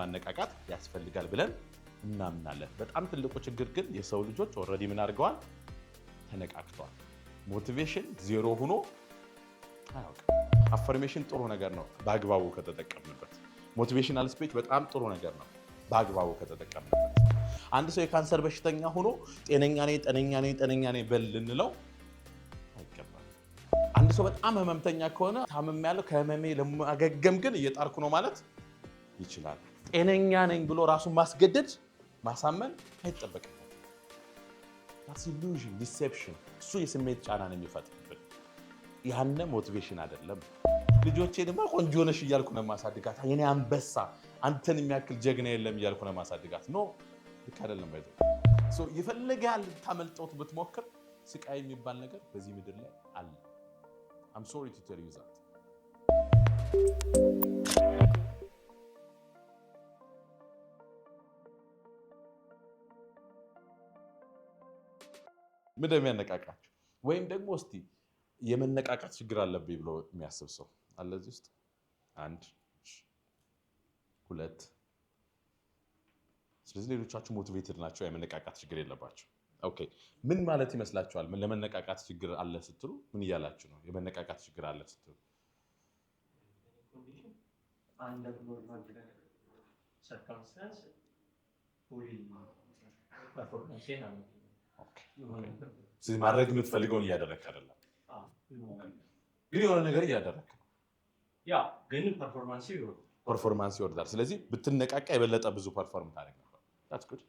ማነቃቃት ያስፈልጋል ብለን እናምናለን። በጣም ትልቁ ችግር ግን የሰው ልጆች already ምን አድርገዋል? ተነቃቅተዋል። Motivation ዜሮ ሆኖ አያውቅም። Affirmation ጥሩ ነገር ነው በአግባቡ ከተጠቀምንበት። Motivational speech በጣም ጥሩ ነገር ነው በአግባቡ ከተጠቀምንበት። አንድ ሰው የካንሰር በሽተኛ ሆኖ ጤነኛ ነኝ፣ ጤነኛ ነኝ፣ ጤነኛ ነኝ በል ልንለው አይገባም። አንድ ሰው በጣም ህመምተኛ ከሆነ ታምሜያለሁ፣ ከህመሜ ለማገገም ግን እየጣርኩ ነው ማለት ይችላል። ጤነኛ ነኝ ብሎ ራሱን ማስገደድ ማሳመን አይጠበቅበትም። Illusion, deception፣ እሱ የስሜት ጫና ነው የሚፈጥርብን። ያነ motivation አይደለም። ልጆቼ ድማ ቆንጆ ነሽ እያልኩ ነው ማሳድጋት። የኔ አንበሳ፣ አንተን የሚያክል ጀግና የለም እያልኩ ነው ማሳድጋት። No፣ ልክ አይደለም። የፈለገ ያህል ልታመልጠውት ብትሞክር ስቃይ የሚባል ነገር በዚህ ምድር ላይ አለ። I'm sorry to tell you that። ምንድን ነው የሚያነቃቃችሁ? ወይም ደግሞ እስቲ የመነቃቃት ችግር አለብኝ ብሎ የሚያስብ ሰው አለ እዚህ ውስጥ? አንድ፣ ሁለት። ስለዚህ ሌሎቻችሁ motivated ናቸው፣ የመነቃቃት ችግር የለባቸው። Okay፣ ምን ማለት ይመስላችኋል? ለመነቃቃት ችግር አለ ስትሉ ምን እያላችሁ ነው? የመነቃቃት ችግር አለ ስትሉ? Under normal circumstance fully performance ስለዚህ ማድረግ የምትፈልገውን እያደረግክ አይደለም፣ ግን የሆነ ነገር እያደረግክ ነው። Yeah፣ ግን performance ይወርዳል። Performance ይወርዳል። ስለዚህ ብትነቃቃ የበለጠ ብዙ perform ታደርግ ነበር። That's good።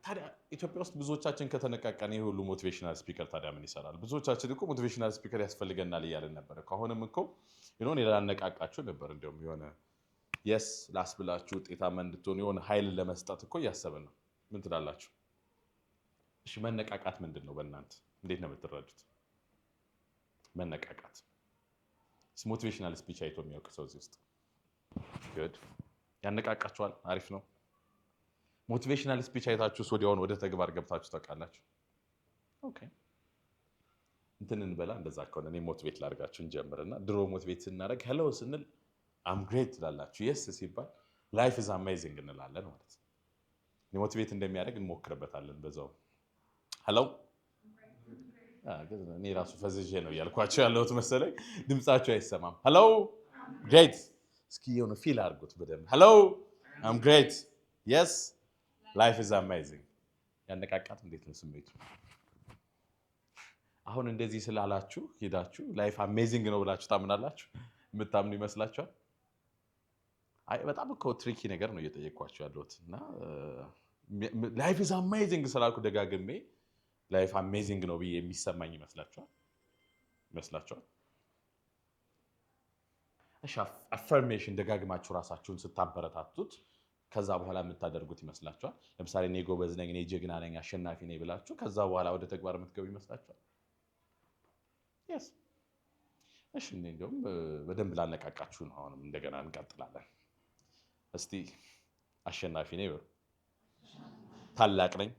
ታዲያ ኢትዮጵያ ውስጥ ብዙዎቻችን ከተነቃቃን ይህ ሁሉ motivational speaker ታዲያ ምን ይሰራል? ብዙዎቻችን እኮ motivational speaker ያስፈልገናል እያልን ነበር። አሁንም እኮ የሆነ ላነቃቃችሁ ነበር። እንዲሁም የሆነ yes ላስብላችሁ ውጤታማ እንድትሆኑ የሆነ ኃይል ለመስጠት እኮ እያሰብን ነው። ምን ትላላችሁ? እሺ፣ መነቃቃት ምንድን ነው? በእናንተ እንዴት ነው የምትረዱት? መነቃቃት motivational speech አይቶ የሚያውቅ ሰው እዚህ ውስጥ? Good፣ ያነቃቃችኋል። አሪፍ ነው። Motivational speech አይታችሁ ወዲያውኑ ወደ ተግባር ገብታችሁ ታውቃላችሁ? Okay፣ እንትን እንበላ። እንደዛ ከሆነ እኔ motivate ላድርጋችሁ እንጀምርና ድሮ motivate ስናደርግ hello ስንል "I'm great" ትላላችሁ። Yes ሲባል "Life is amazing" እንላለን ማለት ነው። Motivate እንደሚያደርግ እንሞክርበታለን በዛው። Hello። እኔ ራሱ ፈዝዤ ነው እያልኳቸው ያለሁት መሰለኝ፣ ድምፃቸው አይሰማም። Hello, great። እስኪ የሆነ feel አድርጉት በደንብ። Hello, I'm great. Yes, life is amazing። ያነቃቃት እንዴት ነው ስሜቱ? አሁን እንደዚህ ስላላችሁ ሄዳችሁ life amazing ነው ብላችሁ ታምናላችሁ? የምታምኑ ይመስላችኋል? አይ፣ በጣም እኮ tricky ነገር ነው እየጠየቅኳችሁ ያለሁት። እና "Life is amazing" ስላልኩ ደጋግሜ life amazing ነው ብዬ የሚሰማኝ ይመስላችኋል? እሺ፣ affirmation ደጋግማችሁ ራሳችሁን ስታበረታቱት ከዛ በኋላ የምታደርጉት ይመስላችኋል? ለምሳሌ እኔ ጎበዝ ነኝ፣ እኔ ጀግና ነኝ፣ አሸናፊ ነኝ ብላችሁ ከዛ በኋላ ወደ ተግባር የምትገቡ ይመስላችኋል? Yes። እሺ፣ እኔ እንዲያውም በደንብ ላነቃቃችሁ ነው። አሁንም እንደገና እንቀጥላለን። እስቲ አሸናፊ ነኝ በሉ። ታላቅ ነኝ፣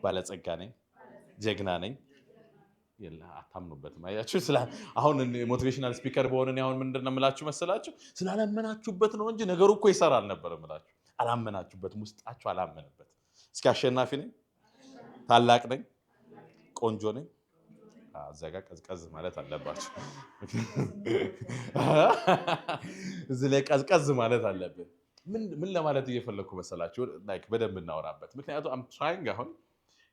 ባለጸጋ ነኝ፣ ጀግና ነኝ። የለ፣ አታምኑበትም። አያችሁ፣ አሁን motivational speaker በሆነ እኔ አሁን ምንድን ነው የምላችሁ መሰላችሁ? ስላላመናችሁበት ነው እንጂ ነገሩ እኮ ይሰራል ነበር የምላችሁ። አላመናችሁበትም፣ ውስጣችሁ አላመነበት። እስኪ አሸናፊ ነኝ፣ ታላቅ ነኝ፣ ቆንጆ ነኝ። እዚያ ጋር ቀዝቀዝ ማለት አለባችሁ። እዚህ ላይ ቀዝቀዝ ማለት አለብን። ምን ለማለት እየፈለግኩ መሰላችሁ? Like በደንብ እናወራበት። ምክንያቱም I'm trying አሁን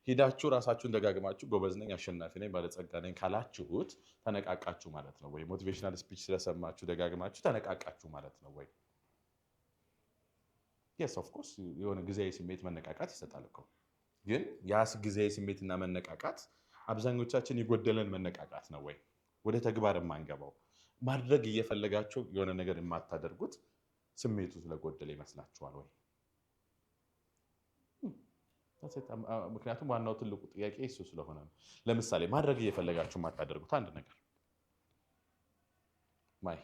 ሄዳችሁ ራሳችሁን ደጋግማችሁ ጎበዝ ነኝ፣ አሸናፊ ነኝ፣ ባለጸጋ ነኝ ካላችሁት ተነቃቃችሁ ማለት ነው ወይ? Motivational speech ስለሰማችሁ ደጋግማችሁ ተነቃቃችሁ ማለት ነው ወይ? Yes, of course፣ የሆነ ጊዜያዊ ስሜት መነቃቃት ይሰጣል እኮ። ግን ያ ጊዜያዊ ስሜትና መነቃቃት አብዛኞቻችን የጎደለን መነቃቃት ነው ወይ? ወደ ተግባር የማንገባው፣ ማድረግ እየፈለጋችሁ የሆነ ነገር የማታደርጉት ስሜቱ ስለጎደለ ይመስላችኋል ወይ? ምክንያቱም ዋናው ትልቁ ጥያቄ እሱ ስለሆነ ነው። ለምሳሌ ማድረግ እየፈለጋችሁ የማታደርጉት አንድ ነገር፣ ማይ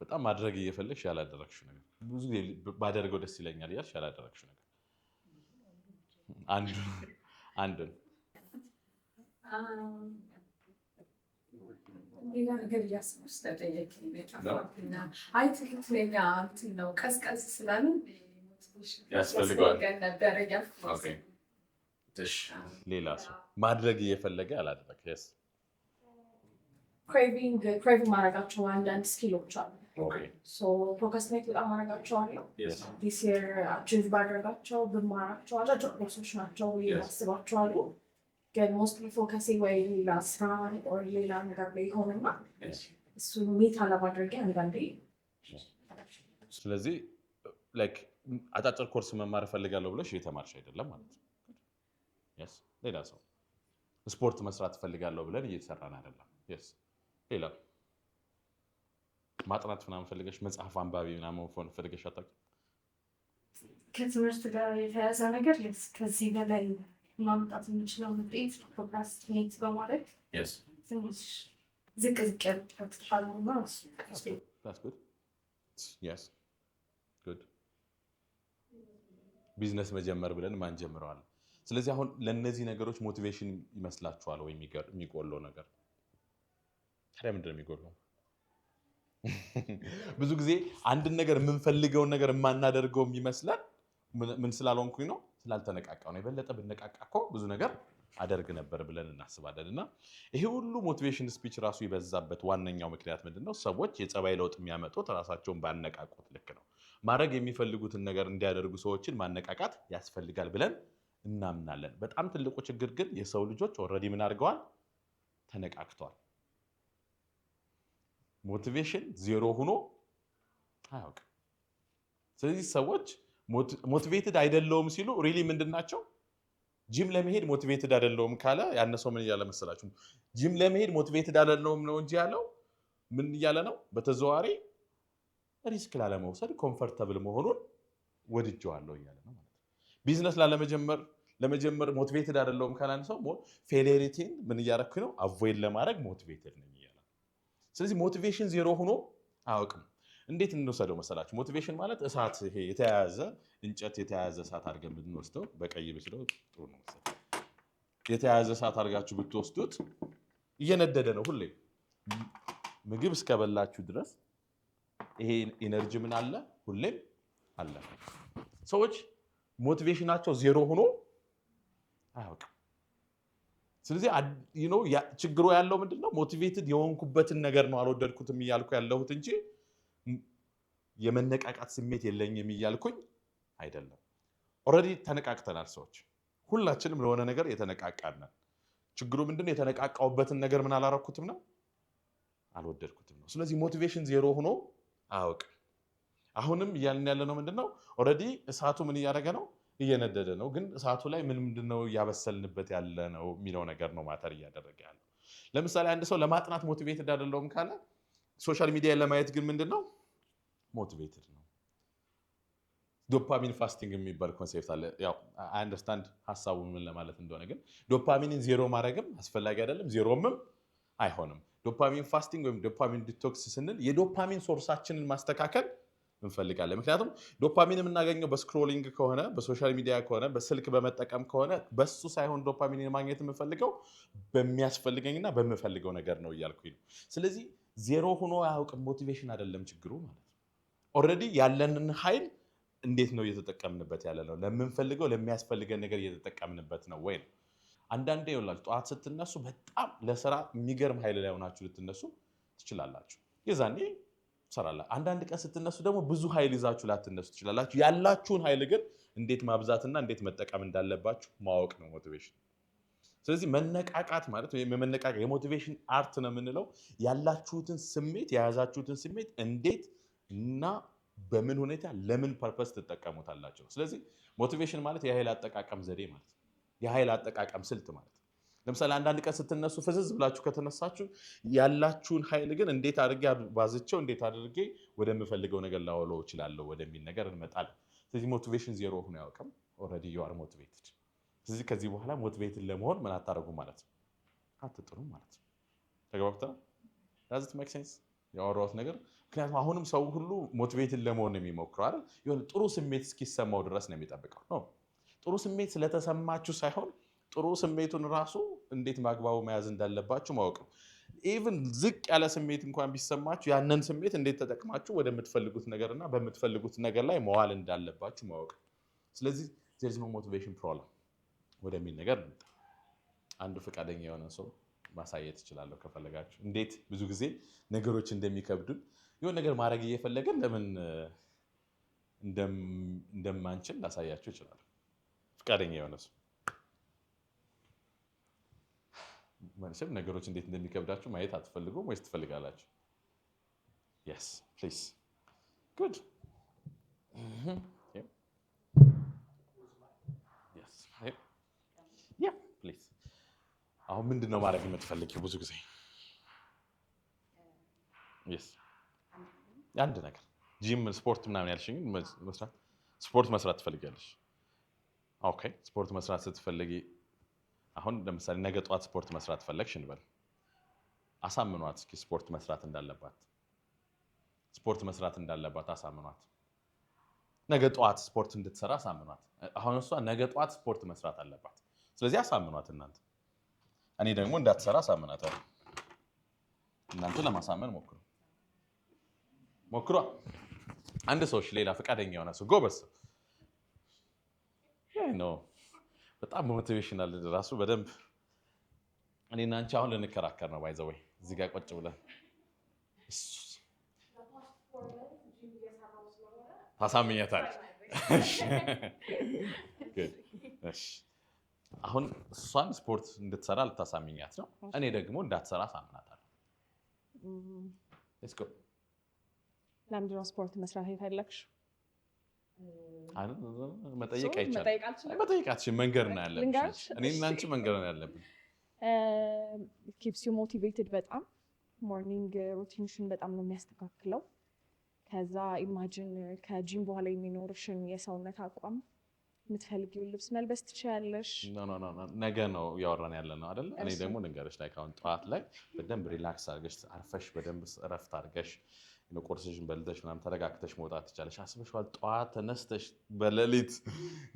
በጣም ማድረግ እየፈለግሽ ያላደረግሽው ነገር፣ ብዙ ጊዜ ባደርገው ደስ ይለኛል እያልሽ ያላደረግሽው ነገር አንዱ አንዱን። ሌላ ነገር እያሰብኩ ስለጠየቅኝ ነው የጠፋብኝ። አይ፣ ትክክለኛ እንትን ነው፣ ቀዝቀዝ ስላልን ያስፈልገዋል። ያስፈልገን ነበረ እያልኩ ነው። እሺ፣ ሌላ ሰው ማድረግ እየፈለገ ያላደረገ? Yes. Craving ማድረጋቸው አንዳንድ skill ኦች አሉ። So procrastinate በጣም ማድረጋቸው አለው። This year achieve ባደረጋቸው፣ ብማራቸው፣ አጫጭር ኮርሶች ናቸው ብዬ አስባቸዋለሁ። ግን mostly focus ኤ ወይ ሌላ ስራ or ሌላ ነገር ላይ ይሆንና እሱን meet አለማድረጌ አንዳንዴ። ስለዚህ like አጫጭር ኮርስ መማር እፈልጋለሁ ብለሽ እየተማርሽ አይደለም ማለት ነው። Yes. ሌላ ሰው? ስፖርት መስራት እፈልጋለሁ ብለን እየተሰራን አይደለም። Yes. ሌላ? ማጥናት ምናምን ፈልገሽ፣ መጽሐፍ አንባቢ ምናምን መሆን ፈልገሽ አታውቂም? ከትምህርት ጋር የተያያዘ ነገር፣ yes፣ ከዚህ በላይ ማምጣት የምችለው ውጤት procrastinate በማድረግ ትንሽ ዝቅ ዝቅ ያሉበት አሉና እሱ That's good. Yes. Good. ቢዝነስ መጀመር ብለን ማን ጀምረዋል? ስለዚህ አሁን ለእነዚህ ነገሮች motivation ይመስላችኋል ወይ የሚጎለው ነገር? ታዲያ ምንድን ነው የሚጎለው? ብዙ ጊዜ አንድን ነገር፣ የምንፈልገውን ነገር የማናደርገው የሚመስለን ምን ስላልሆንኩኝ ነው? ስላልተነቃቃው ነው። የበለጠ ብነቃቃ እኮ ብዙ ነገር አደርግ ነበር ብለን እናስባለን። እና ይሄ ሁሉ motivation speech ራሱ የበዛበት ዋነኛው ምክንያት ምንድን ነው? ሰዎች የጸባይ ለውጥ የሚያመጡት ራሳቸውን ባነቃቁት ልክ ነው። ማድረግ የሚፈልጉትን ነገር እንዲያደርጉ ሰዎችን ማነቃቃት ያስፈልጋል ብለን እናምናለን። በጣም ትልቁ ችግር ግን የሰው ልጆች already ምን አድርገዋል? ተነቃቅተዋል። Motivation ዜሮ ሆኖ አያውቅም። ስለዚህ ሰዎች motivated አይደለሁም ሲሉ really ምንድን ናቸው? ጂም ለመሄድ motivated አይደለሁም ካለ ያን ሰው ምን እያለ መሰላችሁ? ጂም ለመሄድ motivated አይደለሁም ነው እንጂ ያለው ምን እያለ ነው? በተዘዋዋሪ risk ላለመውሰድ comfortable መሆኑን ወድጀዋለሁ እያለ ነው ማለት ነው። ቢዝነስ ላለመጀመር፣ ለመጀመር motivated አይደለሁም ካለ አንድ ሰው failure ን ምን እያደረኩኝ ነው? Avoid ለማድረግ motivated ነኝ እያለ ነው። ስለዚህ motivation ዜሮ ሆኖ አያውቅም። እንዴት እንውሰደው መሰላችሁ? Motivation ማለት እሳት፣ ይሄ የተያያዘ እንጨት፣ የተያያዘ እሳት አድርገን ብንወስደው፣ በቀይ ብስለው ጥሩ ነው መሰለኝ። የተያያዘ እሳት አድርጋችሁ ብትወስዱት እየነደደ ነው ሁሌ። ምግብ እስከበላችሁ ድረስ ይሄ energy ምን አለ? ሁሌም አለ። ሰዎች motivation ኣቸው ዜሮ ሆኖ አያውቅም። ስለዚህ ችግሩ ያለው ምንድን ነው? Motivated የሆንኩበትን ነገር ነው አልወደድኩትም እያልኩ ያለሁት እንጂ የመነቃቃት ስሜት የለኝም እያልኩኝ አይደለም። Already ተነቃቅተናል። ሰዎች ሁላችንም ለሆነ ነገር የተነቃቃን ነን። ችግሩ ምንድን ነው? የተነቃቃውበትን ነገር ምን አላረኩትም ነው፣ አልወደድኩትም ነው። ስለዚህ motivation ዜሮ ሆኖ አያውቅም። አሁንም እያልን ያለ ነው ምንድን ነው? Already እሳቱ ምን እያደረገ ነው? እየነደደ ነው። ግን እሳቱ ላይ ምን ምንድን ነው እያበሰልንበት ያለ ነው የሚለው ነገር ነው matter እያደረገ ያለው። ለምሳሌ አንድ ሰው ለማጥናት motivated አይደለሁም ካለ social media ለማየት ግን ምንድን ነው? Motivated ነው። Dopamine fasting የሚባል concept አለ። ያው I understand ሀሳቡ ምን ለማለት እንደሆነ፣ ግን ዶፓሚንን ዜሮ ማድረግም አስፈላጊ አይደለም፣ ዜሮምም አይሆንም። Dopamine fasting ወይም dopamine detox ስንል የ dopamine source ኣችንን ማስተካከል እንፈልጋለን። ምክንያቱም ዶፓሚን የምናገኘው በ scrolling ከሆነ፣ በ social media ከሆነ፣ በስልክ በመጠቀም ከሆነ፣ በሱ ሳይሆን ዶፓሚንን ማግኘት የምፈልገው በሚያስፈልገኝና በምፈልገው ነገር ነው እያልኩኝ ነው። ስለዚህ ዜሮ ሆኖ አያውቅም። Motivation አይደለም ችግሩ ማለት ነው። Already ያለንን ኃይል እንዴት ነው እየተጠቀምንበት ያለ ነው? ለምንፈልገው፣ ለሚያስፈልገን ነገር እየተጠቀምንበት ነው ወይ ነው። አንዳንዴ ይኸውላችሁ ጠዋት ስትነሱ በጣም ለስራ የሚገርም ኃይል ላይ ሆናችሁ ልትነሱ ትችላላችሁ። የዛኔ ትሰራላችሁ። አንዳንድ ቀን ስትነሱ ደግሞ ብዙ ኃይል ይዛችሁ ላትነሱ ትችላላችሁ። ያላችሁን ኃይል ግን እንዴት ማብዛትና እንዴት መጠቀም እንዳለባችሁ ማወቅ ነው motivation። ስለዚህ መነቃቃት ማለት ወይም የመነቃቃት የ motivation art ነው የምንለው ያላችሁትን ስሜት፣ የያዛችሁትን ስሜት እንዴት እና በምን ሁኔታ ለምን purpose ትጠቀሙታላችሁ። ስለዚህ motivation ማለት የኃይል አጠቃቀም ዘዴ ማለት ነው። የኃይል አጠቃቀም ስልት ማለት ነው። ለምሳሌ አንዳንድ ቀን ስትነሱ ፍዝዝ ብላችሁ ከተነሳችሁ ያላችሁን ኃይል ግን እንዴት አድርጌ አባዝቼው፣ እንዴት አድርጌ ወደምፈልገው ነገር ላውለው እችላለሁ ወደሚል ነገር እንመጣለን። ስለዚህ motivation ዜሮ ሆኖ አያውቅም። Already you are motivated። ስለዚህ ከዚህ በኋላ motivated ለመሆን ምን አታደርጉም ማለት ነው፣ አትጥሩም ማለት ነው። ተግባብተናል? Does it make sense ያወራሁት ነገር? ምክንያቱም አሁንም ሰው ሁሉ motivated ለመሆን ነው የሚሞክረው አይደል? የሆነ ጥሩ ስሜት እስኪሰማው ድረስ ነው የሚጠብቀው። No፣ ጥሩ ስሜት ስለተሰማችሁ ሳይሆን ጥሩ ስሜቱን ራሱ እንዴት በአግባቡ መያዝ እንዳለባችሁ ማወቅ ነው። Even ዝቅ ያለ ስሜት እንኳን ቢሰማችሁ ያንን ስሜት እንዴት ተጠቅማችሁ ወደምትፈልጉት ነገርና በምትፈልጉት ነገር ላይ መዋል እንዳለባችሁ ማወቅ። ስለዚህ there is no motivation problem ወደሚል ነገር እንምጣ። አንዱ ፈቃደኛ የሆነ ሰው ማሳየት እችላለሁ ከፈለጋችሁ፣ እንዴት ብዙ ጊዜ ነገሮች እንደሚከብዱን፣ የሆነ ነገር ማድረግ እየፈለገን ለምን እንደማንችል ላሳያችሁ እችላለሁ። ፈቃደኛ የሆነ ሰው። መቼም ነገሮች እንዴት እንደሚከብዳችሁ ማየት አትፈልጉም ወይስ ትፈልጋላችሁ? Yes, please. Good. Yes, yeah, please. አሁን ምንድን ነው ማድረግ የምትፈልጊው? ብዙ ጊዜ yes አንድ ነገር ጂም፣ ስፖርት ምናምን ያልሽኝ መስራት፣ ስፖርት መስራት ትፈልጊያለሽ። Okay፣ ስፖርት መስራት ስትፈልጊ አሁን ለምሳሌ ነገ ጠዋት ስፖርት መስራት ፈለግሽ እንበል። አሳምኗት እስኪ ስፖርት መስራት እንዳለባት፣ ስፖርት መስራት እንዳለባት አሳምኗት። ነገ ጠዋት ስፖርት እንድትሰራ አሳምኗት። አሁን እሷ ነገ ጠዋት ስፖርት መስራት አለባት። ስለዚህ አሳምኗት እናንተ። እኔ ደግሞ እንዳትሰራ አሳምናታለሁ። እናንተ ለማሳመን ሞክሩ፣ ሞክሯ። አንድ ሰዎች ሌላ ፈቃደኛ የሆነ ሰው፣ ጎበዝ ሰው ነው። በጣም motivational ራሱ በደንብ እኔና አንቺ አሁን ልንከራከር ነው። By the way እዚህ ጋር ቁጭ ብለን ታሳምኛታለሽ። እሺ፣ አሁን እሷን ስፖርት እንድትሰራ ልታሳምኛት ነው። እኔ ደግሞ እንዳትሰራ አሳምናታለሁ። Let's go. ለምንድነው ስፖርት መስራት የፈለግሽው? መጠየቅ አይቻልም። መጠየቅ አልችልም? መጠየቅ አትችይም። መንገር ነው ያለብሽ። ልንገርሽ? እኔ እና አንቺ መንገር ነው ያለብን። Keeps you motivated። በጣም morning routine ሽን በጣም ነው የሚያስተካክለው። ከዛ imagine ከጂም በኋላ የሚኖርሽን የሰውነት አቋም፣ የምትፈልጊውን ልብስ መልበስ ትችያለሽ። No, ነገ ነው እያወራን ያለ ነው አይደለ? እኔ እሺ። ደግሞ ልንገርሽ ላይ አሁን ጠዋት ላይ በደንብ relax አድርገሽ፣ አርፈሽ፣ በደንብ እረፍት አድርገሽ፣ ቁርስሽን በልተሽ ምናምን ተረጋግተሽ መውጣት ትቻለሽ። አስበሽዋል? ጠዋት ተነስተሽ በሌሊት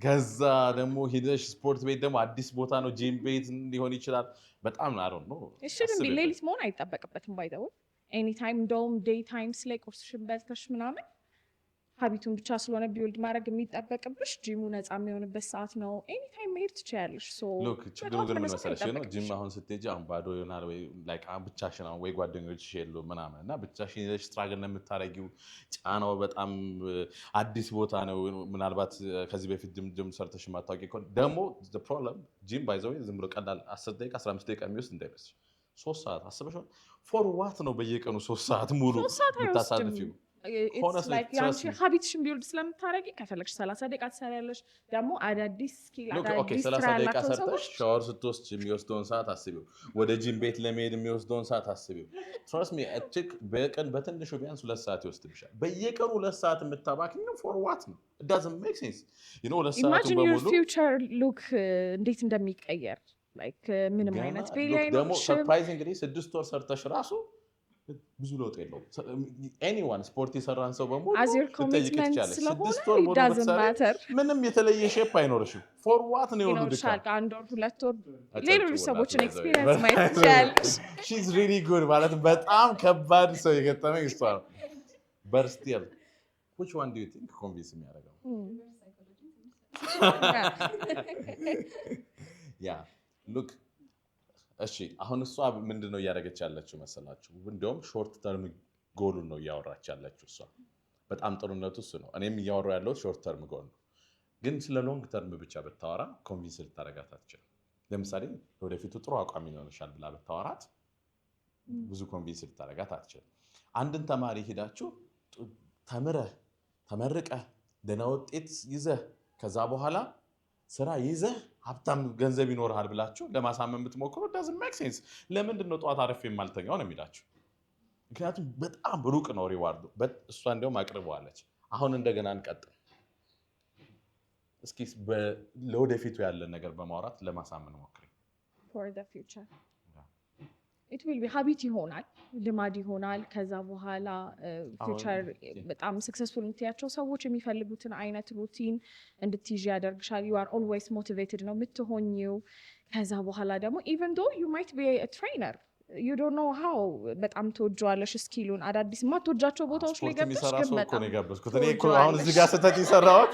ከዛ ደግሞ ሂደሽ ስፖርት ቤት፣ ደግሞ አዲስ ቦታ ነው፣ ጂም ቤት ሊሆን ይችላል። በጣም አሮ ነው። እሺ ሌሊት መሆን አይጠበቅበትም። By the way anytime፣ እንደውም day times ላይ ቁርስሽን በልተሽ ምናምን habit ኡን ብቻ ስለሆነ build ማድረግ የሚጠበቅብሽ፣ ጂሙ ነፃ የሚሆንበት ሰዓት ነው። Anytime መሄድ ትችያለሽ። So Look፣ ችግሩ በጠዋት ግን ምን መነሳት መሰለሽ ነው፣ ጂም አይጠበቅብሽም። አሁን ስትሄጂ አሁን ባዶ ይሆናል ወይ like አሁን ብቻሽን አሁን ወይ ጓደኞችሽ የሉም ምናምን እና ብቻሽን ሄደሽ struggle ነው የምታደርጊው። ጫናው በጣም አዲስ ቦታ ነው። ምናልባት ከዚህ በፊት ጂም ሰርተሽ የማታውቂ ከሆነ ደግሞ problem gym by the way ዝም ብሎ ቀላል 10 ደቂቃ 15 ደቂቃ የሚወስድ እንዳይመስልሽ፣ 3 ሰዓት አስበሽዋል። For what ነው በየቀኑ 3 ሰዓት ሙሉ 3 ሰዓት አይወስድም። የምታሳልፊው? It's Honestly, like trust የአንቺ me. habit ሽን build ስለምታደርጊ ከፈለግሽ 30 ደቂቃ ትሰሪያለሽ። ደግሞ አዳዲስ skill Look, okay, አዳዲስ 30 ስራ ደቂቃ ያላቸው ሰርተሽ ሰዎች ሻወር ስትወስድ የሚወስደውን ሰዓት አስቢው። ወደ ጂም ቤት ለመሄድ የሚወስደውን ሰዓት አስቢው። Trust me, እጅግ በቀን በትንሹ ቢያንስ 2 ሰዓት ይወስድብሻል። በየቀኑ 2 ሰዓት የምታባክኚው for what ነው? Doesn't make sense። 2 ሰዓቱን Imagine your በሙሉ future look እንዴት እንደሚቀየር፣ like ምንም ገና አይነት belly look ደግሞ አይኖርሽም። Surprisingly 6 ወር ሰርተሽ ራሱ ብዙ ለውጥ የለውም። Anyone ስፖርት የሰራን ሰው በሙሉ As your ልትጠይቂ commitment ትችያለሽ። ስለሆነ 6 ወር ሙሉ doesn't ብትሰሪ matter. ምንም የተለየ shape አይኖርሽም። For what ነው የሁሉ ይኖርሻል። ድካም? ከአንድ ወር 2 ወር ሌሎች አጨብጭቡላት ሰዎችን by the way. Experience ማየት ትችያለሽ። She's really good። ማለት በጣም ከባድ ሰው የገጠመኝ እሷ ነው። But still, which one do you think convince የሚያደርገው? Yeah, look፣ እሺ፣ አሁን እሷ ምንድን ነው እያደረገች ያለችው መሰላችሁ? እንዲያውም short term goal ኡን ነው እያወራች ያለችው እሷ። በጣም ጥሩነቱ እሱ ነው። እኔም እያወራሁ ያለሁት short term goal ነው። ግን ስለ long term ብቻ ብታወራ convince ልታደርጋት አትችልም። ለምሳሌ ለወደፊቱ ጥሩ አቋም ይኖርሻል ብላ ብታወራት ብዙ convince ልታደርጋት አትችልም። አንድን ተማሪ ሄዳችሁ ተምረህ ተመርቀህ ደህና ውጤት ይዘህ ከዛ በኋላ ስራ ይዘህ ሀብታም ገንዘብ ይኖርሃል ብላችሁ ለማሳመን ብትሞክሩ doesn't make sense። ለምንድን ነው ጠዋት አርፌ የማልተኛው ነው የሚላችሁ። ምክንያቱም በጣም ሩቅ ነው reward ኡ። እሷ እንዲያውም አቅርበዋለች። አሁን እንደገና እንቀጥል እስኪ። ለወደፊቱ ያለን ነገር በማውራት ለማሳመን ሞክሪ። For the future it will be habit ይሆናል፣ ልማድ ይሆናል። ከዛ በኋላ future በጣም successful የምትያቸው ሰዎች የሚፈልጉትን አይነት routine እንድትይዥ ያደርግሻል። You are always motivated ነው የምትሆኚው። ከዛ በኋላ ደግሞ even though you might be trainer You don't know how በጣም ትወጂዋለሽ skill ኡን። አዳዲስ የማትወጃቸው ቦታዎች ላይ ስፖርት ገብተሽ የሚሰራ ግን ሰው እኮ በጣም ነው የጋበዝኩት። እኔ እኮ አሁን እዚህ ጋር ስህተት የሰራሁት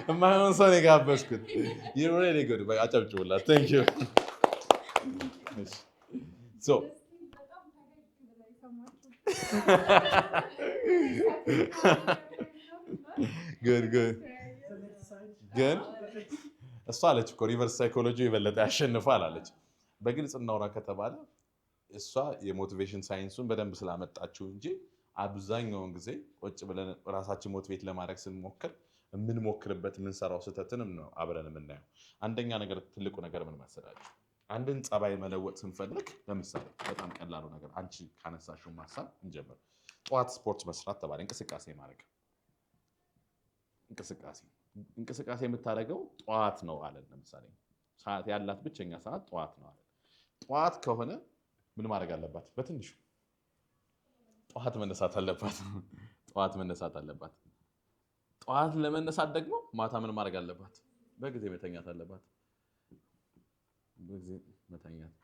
የማይሆን ሰው ነው የጋበዝኩት። You're really good። አጨብጭቡላት። Thank you. So በጣም ፈገግ ብላ የሰማችው። Good, good። ግን እሷ አለች እኮ reverse psychology የበለጠ ያሸንፋል አለች። በግልጽ እናውራ ከተባለ እሷ የ motivation ሳይንሱን በደንብ ስላመጣችው እንጂ አብዛኛውን ጊዜ ቁጭ ብለን ራሳችን motivate ለማድረግ ስንሞክር የምንሞክርበት የምንሰራው ስህተትንም ነው አብረን የምናየው። አንደኛ ነገር፣ ትልቁ ነገር ምን መሰላችሁ? አንድን ጸባይ መለወጥ ስንፈልግ፣ ለምሳሌ በጣም ቀላሉ ነገር አንቺ ካነሳሽው ሀሳብ እንጀምር። ጠዋት ስፖርት መስራት ተባለ፣ እንቅስቃሴ ማድረግ። እንቅስቃሴ የምታደርገው ጠዋት ነው አለን። ለምሳሌ ሰዓት ያላት ብቸኛ ሰዓት ጠዋት ነው አለን። ጠዋት ከሆነ ምን ማድረግ አለባት? በትንሹ ጠዋት መነሳት አለባት። ጠዋት መነሳት አለባት። ጠዋት ለመነሳት ደግሞ ማታ ምን ማድረግ አለባት? በጊዜ መተኛት አለባት። በጊዜ መተኛት።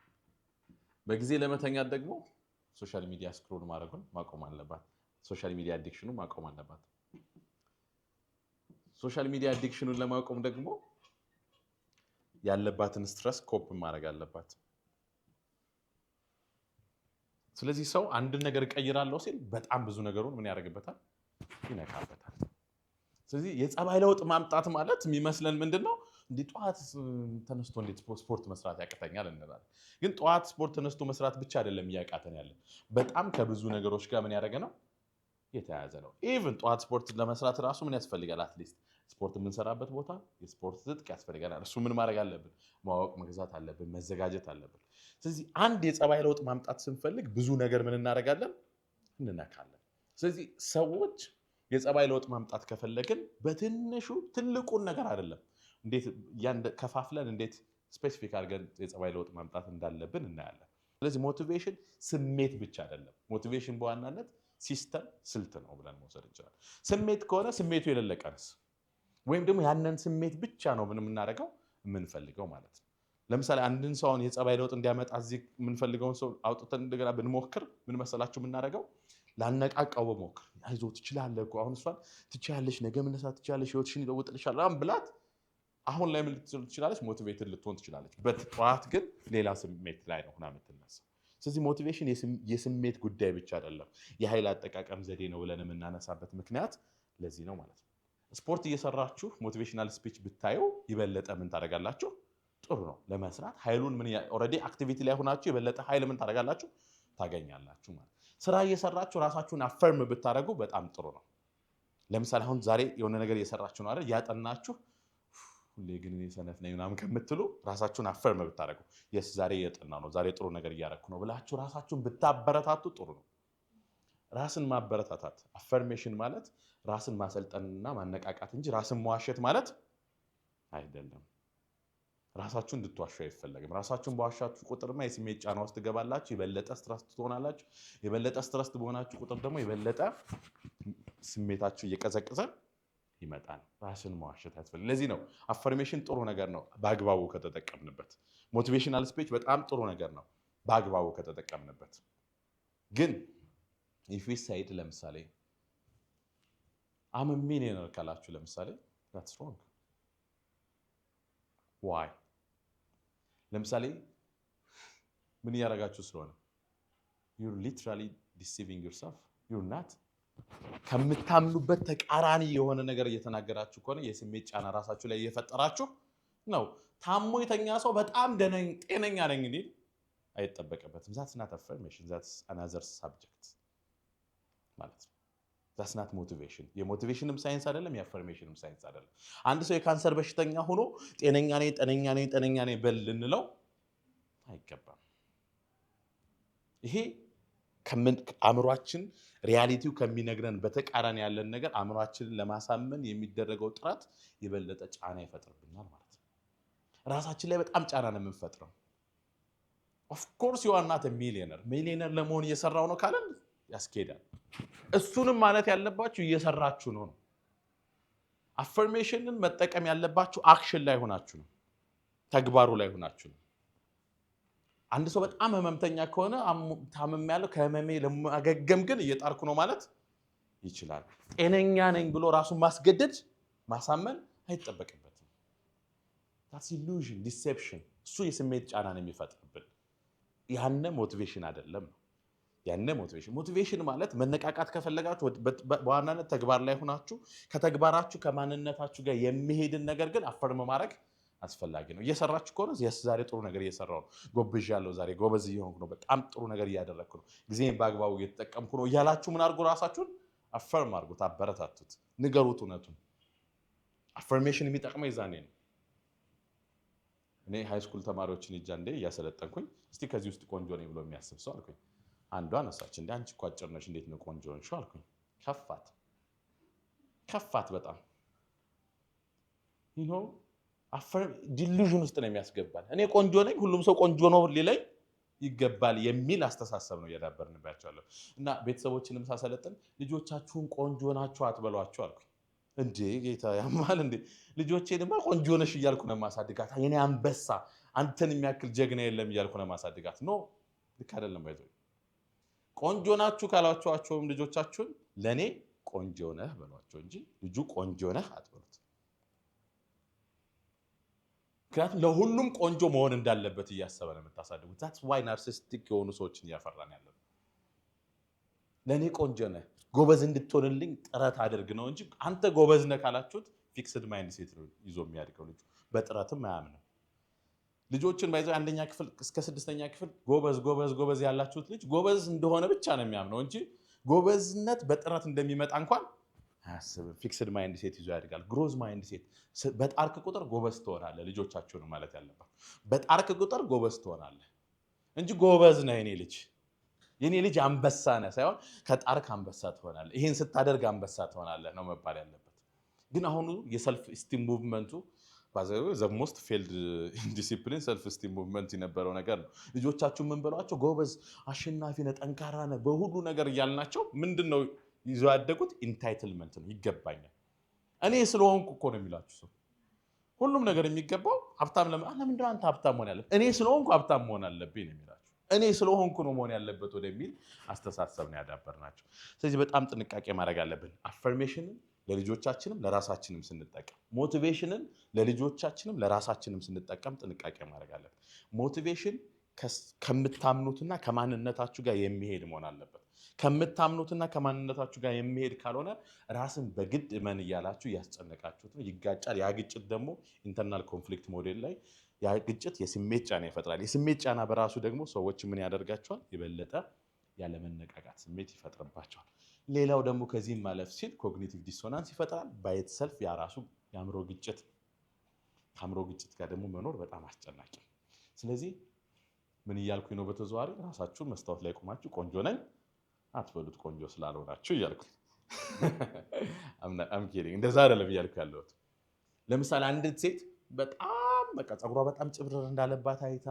በጊዜ ለመተኛት ደግሞ social media scroll ማድረጉን ማቆም አለባት። Social media addiction ኑ ማቆም አለባት። Social media addiction ኑን ለማቆም ደግሞ ያለባትን stress cope ማድረግ አለባት። ስለዚህ ሰው አንድን ነገር እቀይራለሁ ሲል በጣም ብዙ ነገሩን ምን ያደርግበታል? ይነካበታል። ስለዚህ የጸባይ ለውጥ ማምጣት ማለት የሚመስለን ምንድን ነው? እንዲህ ጠዋት ተነስቶ እንዴት ስፖርት መስራት ያቅተኛል እንላለን። ግን ጠዋት ስፖርት ተነስቶ መስራት ብቻ አይደለም እያቃተን ያለ፣ በጣም ከብዙ ነገሮች ጋር ምን ያደረገ ነው፣ የተያያዘ ነው። Even ጠዋት ስፖርት ለመስራት ራሱ ምን ያስፈልጋል? At least ስፖርት የምንሰራበት ቦታ፣ የስፖርት ትጥቅ ያስፈልገናል። እሱ ምን ማድረግ አለብን? ማወቅ፣ መግዛት አለብን፣ መዘጋጀት አለብን። ስለዚህ አንድ የጸባይ ለውጥ ማምጣት ስንፈልግ ብዙ ነገር ምን እናደርጋለን? እንነካለን። ስለዚህ ሰዎች የጸባይ ለውጥ ማምጣት ከፈለግን በትንሹ፣ ትልቁን ነገር አይደለም፣ እንዴት ከፋፍለን፣ እንዴት specific አድርገን የጸባይ ለውጥ ማምጣት እንዳለብን እናያለን። ስለዚህ motivation ስሜት ብቻ አይደለም። Motivation በዋናነት system፣ ስልት ነው ብለን መውሰድ እንችላለን። ስሜት ከሆነ ስሜቱ የሌለ ቀንስ ወይም ደግሞ ያንን ስሜት ብቻ ነው ምን የምናደርገው የምንፈልገው ማለት ነው። ለምሳሌ አንድን ሰው አሁን የጸባይ ለውጥ እንዲያመጣ እዚህ የምንፈልገውን ሰው አውጥተን እንደገና ብንሞክር ምን መሰላችሁ የምናደርገው? ላነቃቃው በሞክር፣ አይዞህ ትችላለህ እኮ፣ አሁን እሷን ትችያለሽ፣ ነገ መነሳት ትችያለሽ፣ ህይወትሽን ይለውጥልሻል ምናምን ብላት አሁን ላይ ምን ልትል ትችላለች? Motivated ልትሆን ትችላለች። በጠዋት ግን ሌላ ስሜት ላይ ነው ሆና የምትነሳው። ስለዚህ motivation የስሜት ጉዳይ ብቻ አይደለም፣ የኃይል አጠቃቀም ዘዴ ነው ብለን የምናነሳበት ምክንያት ለዚህ ነው ማለት ነው። ስፖርት እየሰራችሁ motivational speech ብታዩ የበለጠ ምን ታደርጋላችሁ? ጥሩ ነው ለመስራት፣ ኃይሉን ምን already activity ላይ ሆናችሁ የበለጠ ኃይል ምን ታደርጋላችሁ? ታገኛላችሁ ማለት። ስራ እየሰራችሁ ራሳችሁን affirm ብታደርጉ በጣም ጥሩ ነው። ለምሳሌ አሁን ዛሬ የሆነ ነገር እየሰራችሁ ነው አይደል? እያጠናችሁ ሁሌ ግን እኔ ሰነፍ ነኝ ምናምን ከምትሉ ራሳችሁን affirm ብታደርጉ፣ yes ዛሬ እየጠናሁ ነው፣ ዛሬ ጥሩ ነገር እያደረኩ ነው ብላችሁ ራሳችሁን ብታበረታቱ ጥሩ ነው። ራስን ማበረታታት affirmation ማለት ራስን ማሰልጠንና ማነቃቃት እንጂ ራስን መዋሸት ማለት አይደለም። ራሳችሁን እንድትዋሹ አይፈለግም። ራሳችሁን በዋሻችሁ ቁጥርማ የስሜት ጫና ውስጥ ትገባላችሁ፣ የበለጠ stress ትሆናላችሁ። የበለጠ stress በሆናችሁ ቁጥር ደግሞ የበለጠ ስሜታችሁ እየቀዘቀዘ ይመጣል። ራስን መዋሸት አያስፈልግም። ለዚህ ነው affirmation ጥሩ ነገር ነው በአግባቡ ከተጠቀምንበት። Motivational speech በጣም ጥሩ ነገር ነው በአግባቡ ከተጠቀምንበት። ግን if we said ለምሳሌ I'm a millionaire ካላችሁ ለምሳሌ that's wrong. Why? ለምሳሌ ምን እያደረጋችሁ ስለሆነ you're literally deceiving yourself. You're not። ከምታምኑበት ተቃራኒ የሆነ ነገር እየተናገራችሁ ከሆነ የስሜት ጫና ራሳችሁ ላይ እየፈጠራችሁ ነው። ታሞ የተኛ ሰው በጣም ጤነኛ ነኝ እንዲል አይጠበቅበትም። That's not affirmation, that's another subject ማለት ነው። That's not motivation። የ motivation ም ሳይንስ አይደለም፣ የ affirmation ም ሳይንስ አይደለም። አንድ ሰው የካንሰር በሽተኛ ሆኖ ጤነኛ ነኝ፣ ጤነኛ ነኝ፣ ጤነኛ ነኝ በል ልንለው አይገባም። ይሄ አእምሯችን reality ው ከሚነግረን በተቃራኒ ያለን ነገር አእምሯችንን ለማሳመን የሚደረገው ጥረት የበለጠ ጫና ይፈጥርብናል ማለት ነው። ራሳችን ላይ በጣም ጫና ነው የምንፈጥረው። Of course you are not a millionaire። ሚሊዮነር ለመሆን እየሰራሁ ነው ካለን ያስኬዳል። እሱንም ማለት ያለባችሁ እየሰራችሁ ነው ነው። Affirmation ን መጠቀም ያለባችሁ action ላይ ሆናችሁ ነው፣ ተግባሩ ላይ ሆናችሁ ነው። አንድ ሰው በጣም ህመምተኛ ከሆነ ታምሜያለሁ፣ ከህመሜ ለማገገም ግን እየጣርኩ ነው ማለት ይችላል። ጤነኛ ነኝ ብሎ ራሱን ማስገደድ፣ ማሳመን አይጠበቅበትም። That's illusion, deception። እሱ የስሜት ጫና ነው የሚፈጥርብን። ያነ motivation አይደለም ነው። ያነ motivation ማለት መነቃቃት ከፈለጋችሁ በዋናነት ተግባር ላይ ሆናችሁ ከተግባራችሁ ከማንነታችሁ ጋር የሚሄድን ነገር ግን affirm ማድረግ አስፈላጊ ነው። እየሰራችሁ ከሆነ yes፣ ዛሬ ጥሩ ነገር እየሰራሁ ነው፣ ጎብዣለሁ፣ ዛሬ ጎበዝ እየሆንኩ ነው፣ በጣም ጥሩ ነገር እያደረግኩ ነው፣ ጊዜን በአግባቡ እየተጠቀምኩ ነው እያላችሁ ምን አድርጉ? ራሳችሁን affirm አድርጉት፣ አበረታቱት፣ ንገሩት እውነቱን። Affirmation የሚጠቅመው የዛኔ ነው። እኔ high school ተማሪዎችን ይዤ አንዴ እያሰለጠንኩኝ እስቲ ከዚህ ውስጥ ቆንጆ ነኝ ብሎ የሚያስብ ሰው አልኩኝ። አንዷ አነሳች። እንደ አንቺ እኮ አጭር ነሽ፣ እንዴት ነው ቆንጆ ሆንሽው አልኩኝ። ከፋት ከፋት በጣም። Delusion ውስጥ ነው የሚያስገባል። እኔ ቆንጆ ነኝ፣ ሁሉም ሰው ቆንጆ ነው ሊለኝ ይገባል የሚል አስተሳሰብ ነው እያዳበርንባቸው ያለው። እና ቤተሰቦችንም ሳሰለጥን ልጆቻችሁን ቆንጆ ናችሁ አትበሏቸው አልኩኝ። እንዴ ጌታ ያማል እንዴ! ልጆቼንማ ቆንጆ ነሽ እያልኩ ነው የማሳድጋት። የኔ አንበሳ፣ አንተን የሚያክል ጀግና የለም እያልኩ ነው የማሳድጋት። No፣ ልክ አይደለም። By the way፣ ቆንጆ ናችሁ ካላችኋቸውም ልጆቻችሁን ለእኔ ቆንጆ ነህ በሏቸው እንጂ ልጁ ቆንጆ ነህ አትበሉት። ምክንያቱም ለሁሉም ቆንጆ መሆን እንዳለበት እያሰበ ነው የምታሳድጉት። That's why narcissistic የሆኑ ሰዎችን እያፈራን ያለ ነው። ለእኔ ቆንጆ ነህ፣ ጎበዝ እንድትሆንልኝ ጥረት አድርግ ነው እንጂ አንተ ጎበዝ ነህ ካላችሁት fixed mindset ነው ይዞ የሚያድገው ልጁ። በጥረትም አያምንም። ልጆችን by the way አንደኛ ክፍል እስከ ስድስተኛ ክፍል ጎበዝ ጎበዝ ጎበዝ ያላችሁት ልጅ ጎበዝ እንደሆነ ብቻ ነው የሚያምነው እንጂ ጎበዝነት በጥረት እንደሚመጣ እንኳን አያስብም። Fixed mindset ይዞ ያድጋል። Growth mindset፣ በጣርክ ቁጥር ጎበዝ ትሆናለህ። ልጆቻችሁን ማለት ያለባት በጣርክ ቁጥር ጎበዝ ትሆናለህ እንጂ ጎበዝ ነህ የኔ ልጅ፣ የኔ ልጅ አንበሳ ነህ ሳይሆን ከጣርክ አንበሳ ትሆናለህ፣ ይሄን ስታደርግ አንበሳ ትሆናለህ ነው መባል ያለበት። ግን አሁኑ የ self esteem movement ኡ the most failed discipline self esteem movement የነበረው ነገር ነው። ልጆቻችሁ ምን በሏቸው፣ ጎበዝ፣ አሸናፊ ነህ፣ ጠንካራ ነህ በሁሉ ነገር እያልናቸው ምንድን ነው ይዘው ያደጉት? Entitlement ነው። ይገባኛል፣ እኔ ስለሆንኩ እኮ ነው የሚላችሁ ሰው። ሁሉም ነገር የሚገባው ሀብታም ለምንድን ነው አንተ ሀብታም መሆን ያለብህ? እኔ ስለሆንኩ ሀብታም መሆን አለብኝ ነው የሚላችሁ። እኔ ስለሆንኩ ነው መሆን ያለበት ወደሚል አስተሳሰብ ነው ያዳበርናቸው። ስለዚህ በጣም ጥንቃቄ ማድረግ አለብን። Affirmation ን ለልጆቻችንም ለራሳችንም ስንጠቀም፣ motivation ን ለልጆቻችንም ለራሳችንም ስንጠቀም ጥንቃቄ ማድረግ አለብን። Motivation ከምታምኑትና ከማንነታችሁ ጋር የሚሄድ መሆን አለበት። ከምታምኑትና ከማንነታችሁ ጋር የሚሄድ ካልሆነ ራስን በግድ እመን እያላችሁ እያስጨነቃችሁት ነው፣ ይጋጫል። ያ ግጭት ደግሞ internal conflict model ላይ ያ ግጭት የስሜት ጫና ይፈጥራል። የስሜት ጫና በራሱ ደግሞ ሰዎች ምን ያደርጋቸዋል? የበለጠ ያለመነቃቃት ስሜት ይፈጥርባቸዋል። ሌላው ደግሞ ከዚህም ማለፍ ሲል cognitive dissonance ይፈጥራል። By itself ያ ራሱ የአእምሮ ግጭት፣ ከአእምሮ ግጭት ጋር ደግሞ መኖር በጣም አስጨናቂ ነው። ስለዚህ ምን እያልኩኝ ነው? በተዘዋዋሪ ራሳችሁን መስታወት ላይ ቆማችሁ ቆንጆ ነኝ አትበሉት፣ ቆንጆ ስላልሆናችሁ እያልኩኝ። I'm kidding፣ እንደዛ አይደለም እያልኩ ያለሁት። ለምሳሌ አንዲት ሴት በጣም በቃ ፀጉሯ በጣም ጭብርር እንዳለባት አይታ፣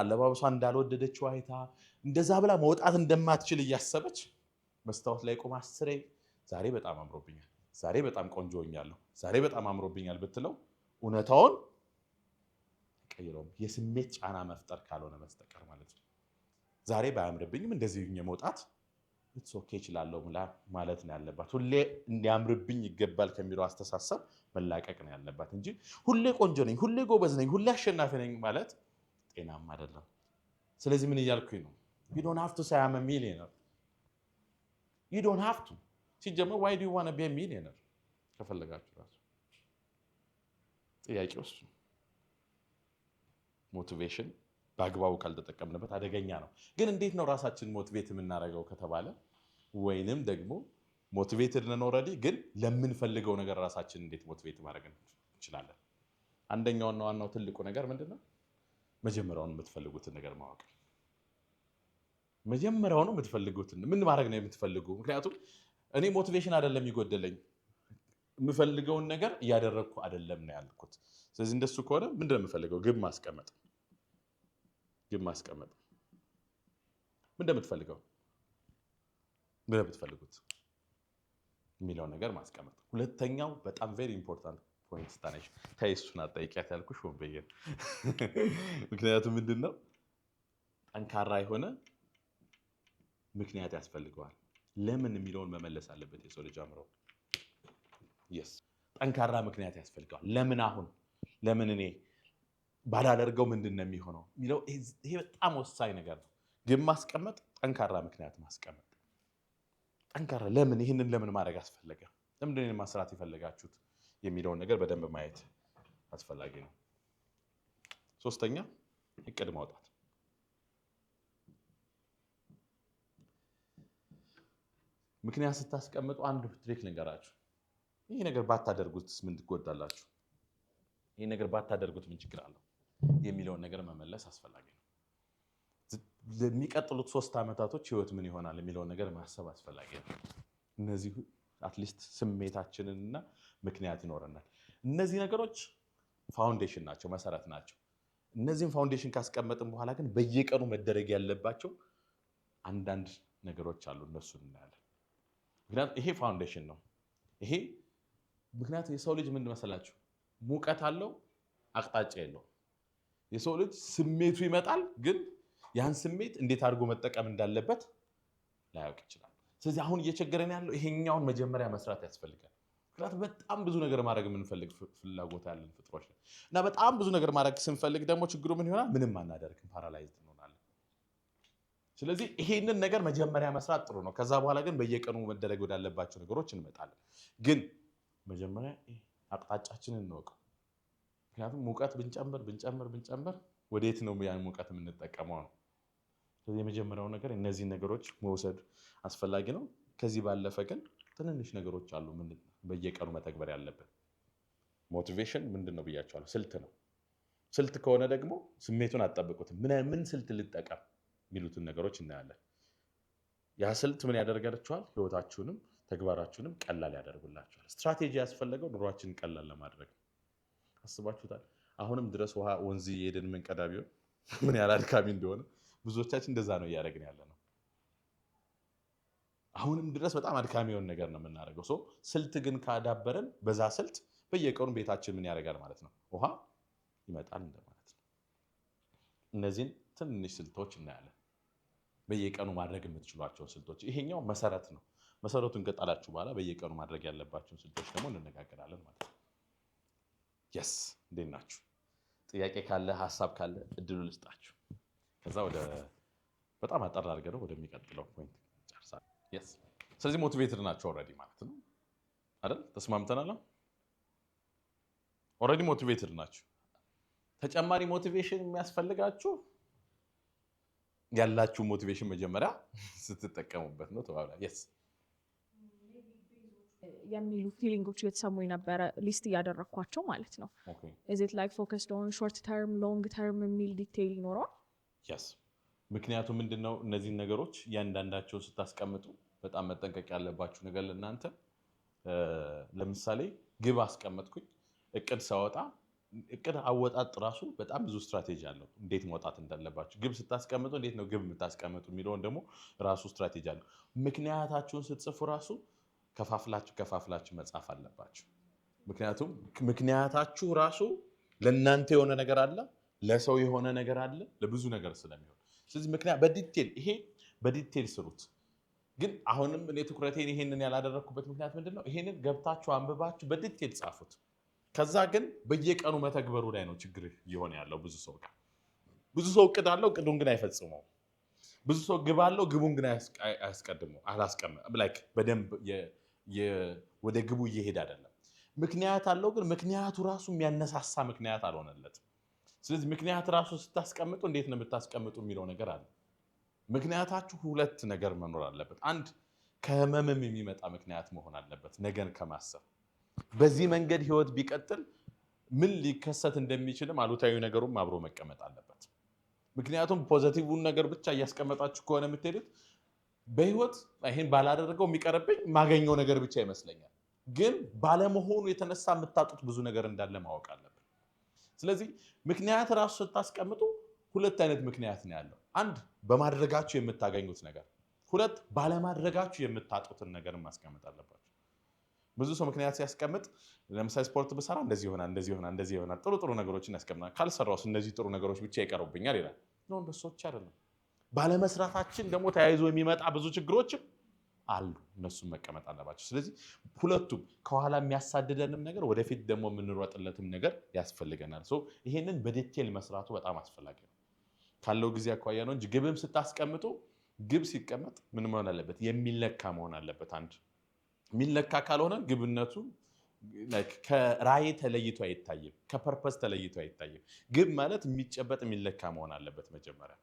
አለባበሷ እንዳልወደደችው አይታ፣ እንደዛ ብላ መውጣት እንደማትችል እያሰበች መስታወት ላይ ቆማ አስሬ ዛሬ በጣም አምሮብኛል፣ ዛሬ በጣም ቆንጆ ሆኛለሁ፣ ዛሬ በጣም አምሮብኛል ብትለው እውነታውን አይቀይረውም። የስሜት ጫና መፍጠር ካልሆነ በስተቀር ማለት ነው። ዛሬ ባያምርብኝም እንደዚህ ሆኜ መውጣት it's okay፣ እችላለሁ ማለት ነው ያለባት። ሁሌ እንዲያምርብኝ ይገባል ከሚለው አስተሳሰብ መላቀቅ ነው ያለባት እንጂ ሁሌ ቆንጆ ነኝ፣ ሁሌ ጎበዝ ነኝ፣ ሁሌ አሸናፊ ነኝ ማለት ጤናማ አይደለም። ስለዚህ ምን እያልኩኝ ነው? You don't have to say I'm a millionaire. You don't have to። ሲጀመር why do you wanna be a millionaire? ከፈለጋችሁ ራሱ ጥያቄው እሱ። Motivation በአግባቡ ካልተጠቀምንበት አደገኛ ነው። ግን እንዴት ነው ራሳችን motivate የምናደርገው ከተባለ ወይንም ደግሞ motivated ነን already፣ ግን ለምንፈልገው ነገር ራሳችን እንዴት motivate ማድረግ እንችላለን? አንደኛውና ዋናው ትልቁ ነገር ምንድን ነው? መጀመሪያውን የምትፈልጉትን ነገር ማወቅ። መጀመሪያውኑ የምትፈልጉትን ምን ማድረግ ነው የምትፈልጉ? ምክንያቱም እኔ motivation አይደለም የሚጎደለኝ፣ የምፈልገውን ነገር እያደረግኩ አይደለም ነው ያልኩት። ስለዚህ እንደሱ ከሆነ ምንድን ነው የምፈልገው? ግብ ማስቀመጥ። ግብ ማስቀመጥ፣ ምን እንደምትፈልገው፣ ምን እንደምትፈልጉት የሚለውን ነገር ማስቀመጥ። ሁለተኛው በጣም very important point ስታነሽ፣ ተይ እሱን አትጠይቂያት ያልኩሽ ሆን ብዬ ነው። ምክንያቱም ምንድን ነው ጠንካራ የሆነ ምክንያት ያስፈልገዋል። ለምን የሚለውን መመለስ አለበት የሰው ልጅ አእምሮ። Yes፣ ጠንካራ ምክንያት ያስፈልገዋል። ለምን አሁን፣ ለምን እኔ ባላደርገው ምንድን ነው የሚሆነው የሚለው ይሄ በጣም ወሳኝ ነገር ነው። ግብ ማስቀመጥ፣ ጠንካራ ምክንያት ማስቀመጥ፣ ጠንካራ ለምን ይህንን ለምን ማድረግ አስፈለገ፣ ለምንድን ነው ማስራት የፈለጋችሁት የሚለውን ነገር በደንብ ማየት አስፈላጊ ነው። ሶስተኛ እቅድ ማውጣት። ምክንያት ስታስቀምጡ አንድ trick ልንገራችሁ። ይህ ነገር ባታደርጉት ምን ትጎዳላችሁ? ይህ ነገር ባታደርጉት ምን ችግር አለው የሚለውን ነገር መመለስ አስፈላጊ ነው። ለሚቀጥሉት 3 ዓመታቶች ህይወት ምን ይሆናል የሚለውን ነገር ማሰብ አስፈላጊ ነው። እነዚህ at least ስሜታችንንና ምክንያት ይኖረናል። እነዚህ ነገሮች foundation ናቸው፣ መሰረት ናቸው። እነዚህን foundation ካስቀመጥን በኋላ ግን በየቀኑ መደረግ ያለባቸው አንዳንድ ነገሮች አሉ። እነሱን እናያለን። ምክንያቱም ይሄ foundation ነው። ይሄ ምክንያቱም የሰው ልጅ ምን መሰላችሁ፣ ሙቀት አለው፣ አቅጣጫ የለውም። የሰው ልጅ ስሜቱ ይመጣል፣ ግን ያን ስሜት እንዴት አድርጎ መጠቀም እንዳለበት ላያውቅ ይችላል። ስለዚህ አሁን እየቸገረን ያለው ይሄኛውን መጀመሪያ መስራት ያስፈልጋል። ምክንያቱም በጣም ብዙ ነገር ማድረግ የምንፈልግ ፍላጎት ያለን ፍጥሮች ነን እና በጣም ብዙ ነገር ማድረግ ስንፈልግ ደግሞ ችግሩ ምን ይሆናል? ምንም አናደርግም፣ paralyzed እንሆናለን። ስለዚህ ይሄንን ነገር መጀመሪያ መስራት ጥሩ ነው። ከዛ በኋላ ግን በየቀኑ መደረግ ወዳለባቸው ነገሮች እንመጣለን። ግን መጀመሪያ አቅጣጫችንን እንወቀው። ምክንያቱም ሙቀት ብንጨምር ብንጨምር ብንጨምር ወዴት ነው ያን ሙቀት የምንጠቀመው ነው። ስለዚህ የመጀመሪያው ነገር እነዚህን ነገሮች መውሰድ አስፈላጊ ነው። ከዚህ ባለፈ ግን ትንንሽ ነገሮች አሉ በየቀኑ መተግበር ያለብን። Motivation ምንድን ነው ብያቸዋለሁ፣ ስልት ነው። ስልት ከሆነ ደግሞ ስሜቱን አትጠብቁትም። ምን ስልት ልጠቀም የሚሉትን ነገሮች እናያለን። ያ ስልት ምን ያደርጋችኋል? ህይወታችሁንም ተግባራችሁንም ቀላል ያደርጉላችኋል። ስትራቴጂ ያስፈለገው ኑሯችንን ቀላል ለማድረግ ነው። አስባችሁታል? አሁንም ድረስ ውሃ ወንዝ እየሄድን የምንቀዳ ቢሆን ምን ያህል አድካሚ እንደሆነ ብዙዎቻችን እንደዛ ነው እያደረግን ያለ ነው። አሁንም ድረስ በጣም አድካሚ የሆነ ነገር ነው የምናደርገው። So ስልት ግን ካዳበረን በዛ ስልት በየቀኑ ቤታችን ምን ያደርጋል ማለት ነው፣ ውሃ ይመጣል እንደማለት ነው። እነዚህን ትንንሽ ስልቶች እናያለን፣ በየቀኑ ማድረግ የምትችሏቸውን ስልቶች። ይሄኛው መሰረት ነው። መሰረቱን ከጣላችሁ በኋላ በየቀኑ ማድረግ ያለባቸውን ስልቶች ደግሞ እንነጋገራለን ማለት ነው። Yes፣ እንዴት ናችሁ? ጥያቄ ካለ ሀሳብ ካለ እድሉ ልስጣችሁ። ከዛ ወደ በጣም አጠር አድርገን ወደሚቀጥለው point ጨርሳለን። Yes፣ ስለዚህ motivated ናቸው already ማለት ነው አይደል? ተስማምተናል። Already motivated ናቸው። ተጨማሪ motivation የሚያስፈልጋችሁ ያላችሁ motivation መጀመሪያ ስትጠቀሙበት ነው ተባብላ። Yes የሚሉ feeling ኦች እየተሰሙኝ ነበረ፣ list እያደረግኳቸው ማለት ነው። Is it like focused on short term, long term የሚል detail ይኖረዋል? Yes፣ ምክንያቱም ምንድነው እነዚህን ነገሮች እያንዳንዳቸውን ስታስቀምጡ በጣም መጠንቀቅ ያለባችሁ ነገር ለእናንተ፣ ለምሳሌ ግብ አስቀመጥኩኝ፣ እቅድ ሳወጣ እቅድ አወጣጥ ራሱ በጣም ብዙ ስትራቴጂ አለው። እንዴት መውጣት እንዳለባችሁ ግብ ስታስቀምጡ እንዴት ነው ግብ የምታስቀምጡ የሚለውን ደግሞ ራሱ ስትራቴጂ አለው። ምክንያታችሁን ስትጽፉ ራሱ ከፋፍላችሁ ከፋፍላችሁ መጻፍ አለባችሁ። ምክንያቱም ምክንያታችሁ ራሱ ለእናንተ የሆነ ነገር አለ፣ ለሰው የሆነ ነገር አለ፣ ለብዙ ነገር ስለሚሆን ስለዚህ ምክንያት በ detail ይሄ በ detail ስሩት። ግን አሁንም እኔ ትኩረቴን ይሄንን ያላደረግኩበት ምክንያት ምንድን ነው? ይሄንን ገብታችሁ አንብባችሁ በ detail ጻፉት። ከዛ ግን በየቀኑ መተግበሩ ላይ ነው ችግር እየሆነ ያለው። ብዙ ሰው ጋር ብዙ ሰው እቅድ አለው፣ እቅዱን ግን አይፈጽመውም። ብዙ ሰው ግብ አለው፣ ግቡን ግን አያስቀድመው አላስቀምጠም። Like በደንብ ወደ ግቡ እየሄደ አይደለም። ምክንያት አለው፣ ግን ምክንያቱ ራሱ የሚያነሳሳ ምክንያት አልሆነለትም። ስለዚህ ምክንያት ራሱ ስታስቀምጡ እንዴት ነው የምታስቀምጡ የሚለው ነገር አለ። ምክንያታችሁ ሁለት ነገር መኖር አለበት። አንድ ከህመምም የሚመጣ ምክንያት መሆን አለበት፣ ነገን ከማሰብ በዚህ መንገድ ህይወት ቢቀጥል ምን ሊከሰት እንደሚችልም አሉታዊ ነገሩም አብሮ መቀመጥ አለበት። ምክንያቱም positive ን ነገር ብቻ እያስቀመጣችሁ ከሆነ የምትሄዱት በህይወት ይሄን ባላደረገው የሚቀርብኝ ማገኘው ነገር ብቻ ይመስለኛል። ግን ባለመሆኑ የተነሳ የምታጡት ብዙ ነገር እንዳለ ማወቅ አለብን። ስለዚህ ምክንያት ራሱ ስታስቀምጡ ሁለት አይነት ምክንያት ነው ያለው። አንድ በማድረጋችሁ የምታገኙት ነገር፣ ሁለት ባለማድረጋችሁ የምታጡትን ነገር ማስቀመጥ አለባችሁ። ብዙ ሰው ምክንያት ሲያስቀምጥ ለምሳሌ ስፖርት ብሰራ እንደዚህ ይሆናል፣ እንደዚህ ይሆናል፣ እንደዚህ ይሆናል፣ ጥሩ ጥሩ ነገሮችን ያስቀምጣል። ካልሰራውስ እነዚህ ጥሩ ነገሮች ብቻ ይቀሩብኛል ይላል። No፣ እንደሱ ብቻ አይደለም። ባለመስራታችን ደግሞ ተያይዞ የሚመጣ ብዙ ችግሮችም አሉ። እነሱም መቀመጥ አለባቸው። ስለዚህ ሁለቱም ከኋላ የሚያሳድደንም ነገር ወደፊት ደግሞ የምንሮጥለትም ነገር ያስፈልገናል። So ይሄንን በ detail መስራቱ በጣም አስፈላጊ ነው። ካለው ጊዜ አኳያ ነው እንጂ ግብም ስታስቀምጡ ግብ ሲቀመጥ ምን መሆን አለበት? የሚለካ መሆን አለበት። አንድ የሚለካ ካልሆነ ግብነቱ like ከራዕይ ተለይቶ አይታይም፣ ከ purpose ተለይቶ አይታይም። ግብ ማለት የሚጨበጥ የሚለካ መሆን አለበት። መጀመሪያ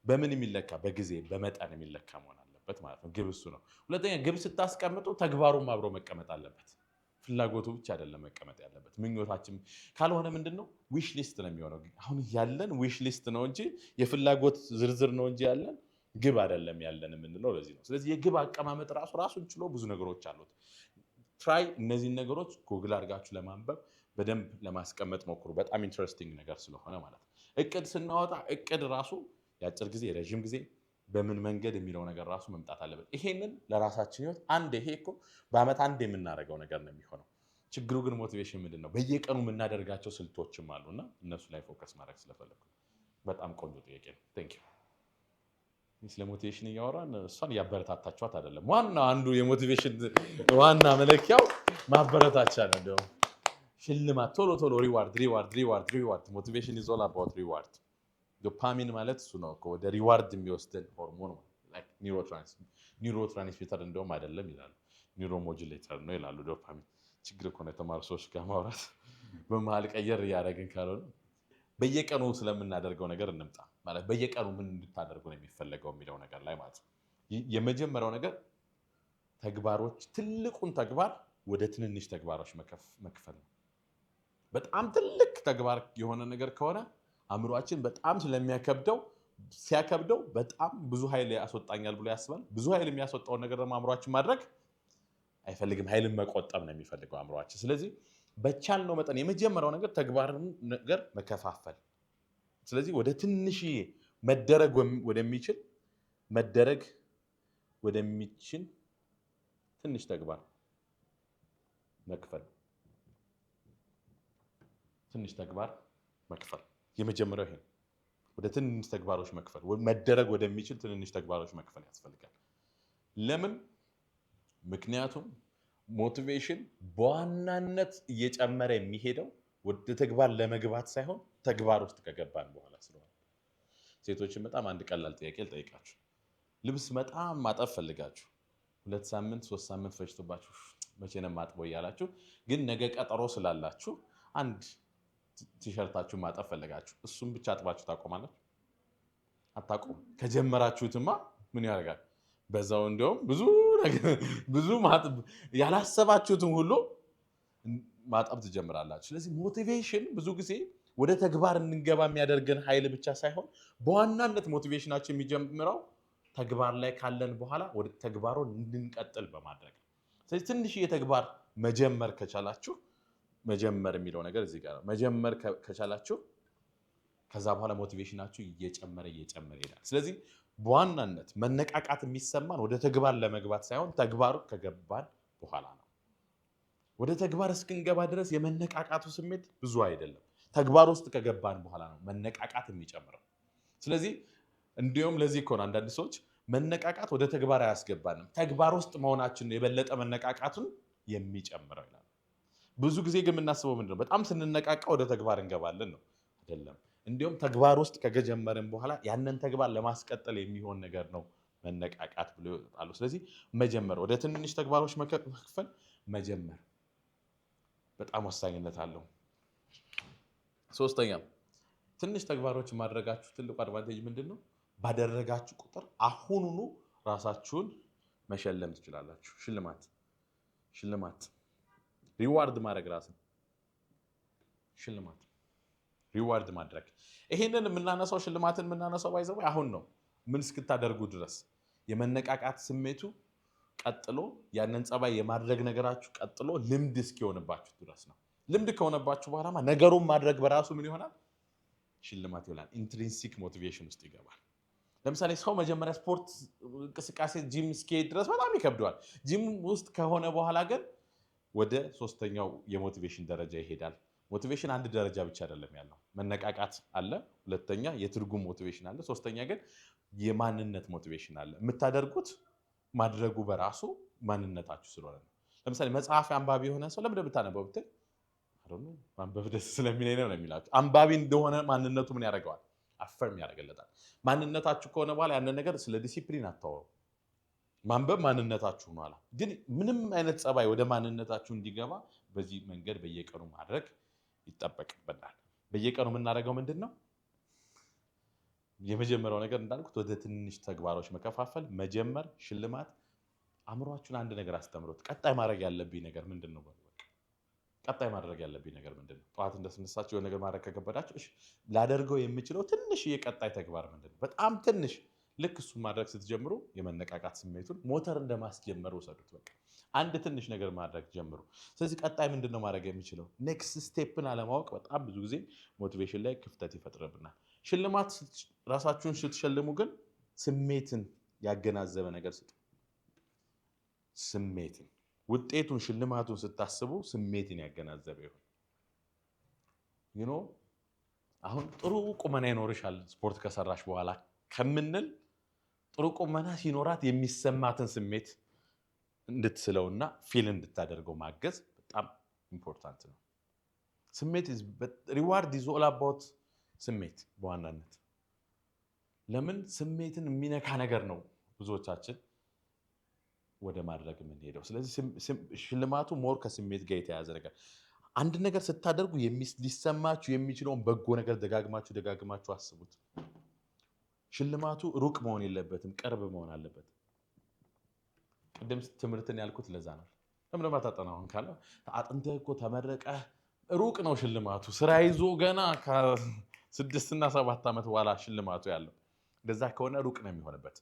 በምን የሚለካ? በጊዜ በመጠን የሚለካ መሆን አለበት ማለት ነው። ግብ እሱ ነው። ሁለተኛ ግብ ስታስቀምጡ ተግባሩም አብሮ መቀመጥ አለበት። ፍላጎቱ ብቻ አይደለም መቀመጥ ያለበት፣ ምኞታችን ካልሆነ ምንድን ነው wish list ነው የሚሆነው። አሁን ያለን wish list ነው እንጂ የፍላጎት ዝርዝር ነው እንጂ ያለን ግብ አይደለም ያለን የምንለው ለዚህ ነው። ስለዚህ የግብ አቀማመጥ ራሱ ራሱን ችሎ ብዙ ነገሮች አሉት። Try እነዚህን ነገሮች ጉግል አድርጋችሁ ለማንበብ በደንብ ለማስቀመጥ ሞክሩ። በጣም interesting ነገር ስለሆነ ማለት ነው። እቅድ ስናወጣ እቅድ ራሱ የአጭር ጊዜ የረዥም ጊዜ በምን መንገድ የሚለው ነገር ራሱ መምጣት አለበት። ይሄንን ለራሳችን ህይወት አንድ ይሄ እኮ በአመት አንድ የምናደርገው ነገር ነው የሚሆነው። ችግሩ ግን motivation ምንድን ነው? በየቀኑ የምናደርጋቸው ስልቶችም አሉና እነሱ ላይ focus ማድረግ ስለፈለግኩ በጣም ቆንጆ ጥያቄ ነው። Thank you። ስለ motivation እያወራን እሷን እያበረታታችኋት አይደለም። ዋና አንዱ የ motivation ዋና መለኪያው ማበረታቻ ነው። እንዲያውም ሽልማት ቶሎ ቶሎ reward, reward, reward, reward። Motivation is all about reward። Dopamine ማለት እሱ ነው እኮ ወደ reward የሚወስደን ሆርሞን፣ neurotransmitter እንደውም አይደለም ይላሉ፣ neuromodulator ነው ይላሉ። ዶፓሚን ችግር እኮ ነው የተማሩ ሰዎች ጋር ማውራት በመሀል ቀየር እያደረግን ካልሆነ። በየቀኑ ስለምናደርገው ነገር እንምጣ። ማለት በየቀኑ ምን እንድታደርጉ ነው የሚፈለገው የሚለው ነገር ላይ ማለት ነው። የመጀመሪያው ነገር ተግባሮች፣ ትልቁን ተግባር ወደ ትንንሽ ተግባሮች መክፈል ነው። በጣም ትልቅ ተግባር የሆነ ነገር ከሆነ አእምሯችን በጣም ስለሚያከብደው ሲያከብደው በጣም ብዙ ኃይል ያስወጣኛል ብሎ ያስባል። ብዙ ኃይል የሚያስወጣውን ነገር ደግሞ አእምሯችን ማድረግ አይፈልግም። ኃይልን መቆጠብ ነው የሚፈልገው አእምሯችን። ስለዚህ በቻልነው መጠን የመጀመሪያው ነገር ተግባርን ነገር መከፋፈል። ስለዚህ ወደ ትንሽዬ መደረግ ወደሚችል ትንሽ ተግባር መክፈል፣ ትንሽ ተግባር መክፈል የመጀመሪያው ይሄ ነው። ወደ ትንንሽ ተግባሮች መክፈል፣ መደረግ ወደሚችል ትንንሽ ተግባሮች መክፈል ያስፈልጋል። ለምን? ምክንያቱም motivation በዋናነት እየጨመረ የሚሄደው ወደ ተግባር ለመግባት ሳይሆን ተግባር ውስጥ ከገባን በኋላ ስለሆነ። ሴቶችን በጣም አንድ ቀላል ጥያቄ ልጠይቃችሁ። ልብስ በጣም ማጠብ ፈልጋችሁ 2 ሳምንት 3 ሳምንት ፈጅቶባችሁ መቼ ነው የማጥበው እያላችሁ ግን ነገ ቀጠሮ ስላላችሁ አንድ ቲሸርታችሁን ማጠብ ፈልጋችሁ እሱም ብቻ አጥባችሁ ታቆማላችሁ? አታቆሙ። ከጀመራችሁትማ ምን ያደርጋል? በዛው እንዲያውም ብዙ ነገር ብዙ ያላሰባችሁትን ሁሉ ማጠብ ትጀምራላችሁ። ስለዚህ motivation ብዙ ጊዜ ወደ ተግባር እንድንገባ የሚያደርገን ኃይል ብቻ ሳይሆን በዋናነት motivation ኣችን የሚጀምረው ተግባር ላይ ካለን በኋላ ወደ ተግባሩ እንድንቀጥል በማድረግ ነው። ስለዚህ ትንሽ የተግባር መጀመር ከቻላችሁ፣ መጀመር የሚለው ነገር እዚህ ጋር ነው። መጀመር ከቻላችሁ ከዛ በኋላ motivation ኣችሁ እየጨመረ እየጨመረ ይሄዳል። ስለዚህ በዋናነት መነቃቃት የሚሰማን ወደ ተግባር ለመግባት ሳይሆን ተግባሩ ከገባን በኋላ ነው። ወደ ተግባር እስክንገባ ድረስ የመነቃቃቱ ስሜት ብዙ አይደለም። ተግባር ውስጥ ከገባን በኋላ ነው መነቃቃት የሚጨምረው። ስለዚህ እንዲሁም ለዚህ እኮ ነው አንዳንድ ሰዎች መነቃቃት ወደ ተግባር አያስገባንም፣ ተግባር ውስጥ መሆናችን ነው የበለጠ መነቃቃቱን የሚጨምረው ይላሉ። ብዙ ጊዜ ግን የምናስበው ምንድን ነው? በጣም ስንነቃቃ ወደ ተግባር እንገባለን ነው። አይደለም። እንዲሁም ተግባር ውስጥ ከጀመርን በኋላ ያንን ተግባር ለማስቀጠል የሚሆን ነገር ነው መነቃቃት ብሎ ይወጣሉ። ስለዚህ መጀመር፣ ወደ ትንንሽ ተግባሮች መክፈል መጀመር በጣም ወሳኝነት አለው። ሶስተኛ ትንሽ ተግባሮች ማድረጋችሁ ትልቁ advantage ምንድን ነው? ባደረጋችሁ ቁጥር አሁኑኑ ራሳችሁን መሸለም ትችላላችሁ። ሽልማት፣ ሽልማት፣ reward ማድረግ፣ ራስን ሽልማት reward ማድረግ። ይሄንን የምናነሳው ሽልማትን የምናነሳው by the way አሁን ነው። ምን እስክታደርጉ ድረስ የመነቃቃት ስሜቱ ቀጥሎ ያንን ጸባይ የማድረግ ነገራችሁ ቀጥሎ ልምድ እስኪሆንባችሁ ድረስ ነው። ልምድ ከሆነባችሁ በኋላማ ነገሩን ማድረግ በራሱ ምን ይሆናል? ሽልማት ይሆናል። Intrinsic motivation ውስጥ ይገባል። ለምሳሌ ሰው መጀመሪያ ስፖርት እንቅስቃሴ ጂም እስኪሄድ ድረስ በጣም ይከብደዋል። ጂም ውስጥ ከሆነ በኋላ ግን ወደ ሶስተኛው የ motivation ደረጃ ይሄዳል። Motivation አንድ ደረጃ ብቻ አይደለም ያለው። መነቃቃት አለ፣ ሁለተኛ የትርጉም motivation አለ፣ ሶስተኛ ግን የማንነት motivation አለ። የምታደርጉት ማድረጉ በራሱ ማንነታችሁ ስለሆነ ነው። ለምሳሌ መጽሐፍ አንባቢ የሆነ ሰው ለምንድን ነው የምታነበው ብትል "I don't know፣ ማንበብ ደስ ስለሚለኝ ነው" ነው የሚላችሁ። አንባቢ እንደሆነ ማንነቱ ምን ያደርገዋል? Affirm ያደርግለታል። ማንነታችሁ ከሆነ በኋላ ያንን ነገር ስለ ዲሲፕሊን አታወሩ። ማንበብ ማንነታችሁ ነው። ግን ምንም አይነት ጸባይ ወደ ማንነታችሁ እንዲገባ በዚህ መንገድ በየቀኑ ማድረግ ይጠበቅብናል። በየቀኑ የምናደርገው ምንድን ነው? የመጀመሪያው ነገር እንዳልኩት ወደ ትንሽ ተግባሮች መከፋፈል፣ መጀመር፣ ሽልማት። አእምሯችሁን አንድ ነገር አስተምሩት። ቀጣይ ማድረግ ያለብኝ ነገር ምንድን ነው? በሉ በቃ። ቀጣይ ማድረግ ያለብኝ ነገር ምንድን ነው? ጠዋት እንደተነሳችሁ የሆነ ነገር ማድረግ ከከበዳችሁ እሺ፣ ላደርገው የምችለው ትንሽ የቀጣይ ተግባር ምንድን ነው? በጣም ትንሽ። ልክ እሱን ማድረግ ስትጀምሩ የመነቃቃት ስሜቱን ሞተር እንደማስጀመር ውሰዱት። በቃ አንድ ትንሽ ነገር ማድረግ ጀምሩ። ስለዚህ ቀጣይ ምንድን ነው ማድረግ የሚችለው? Next step ን አለማወቅ በጣም ብዙ ጊዜ motivation ላይ ክፍተት ይፈጥርብናል። ሽልማት ራሳችሁን ስትሸልሙ ግን ስሜትን ያገናዘበ ነገር ስጡ። ስሜትን፣ ውጤቱን፣ ሽልማቱን ስታስቡ ስሜትን ያገናዘበ ይሁን። አሁን ጥሩ ቁመና ይኖርሻል ስፖርት ከሰራሽ በኋላ ከምንል ጥሩ ቁመና ሲኖራት የሚሰማትን ስሜት እንድትስለውና feel እንድታደርገው ማገዝ በጣም important ነው። ስሜት፣ reward is all about ስሜት በዋናነት። ለምን? ስሜትን የሚነካ ነገር ነው ብዙዎቻችን ወደ ማድረግ የምንሄደው። ስለዚህ ሽልማቱ more ከስሜት ጋር የተያያዘ ነገር፣ አንድ ነገር ስታደርጉ ሊሰማችሁ የሚችለውን በጎ ነገር ደጋግማችሁ ደጋግማችሁ አስቡት። ሽልማቱ ሩቅ መሆን የለበትም፣ ቅርብ መሆን አለበት። ቅድም ትምህርትን ያልኩት ለዛ ነው። ለምን ደግሞ አታጠናውን ካለ አጥንተህ እኮ ተመረቀህ ሩቅ ነው ሽልማቱ። ስራ ይዞ ገና ከ6 እና 7 ዓመት በኋላ ሽልማቱ ያለው እንደዛ ከሆነ ሩቅ ነው የሚሆንበት።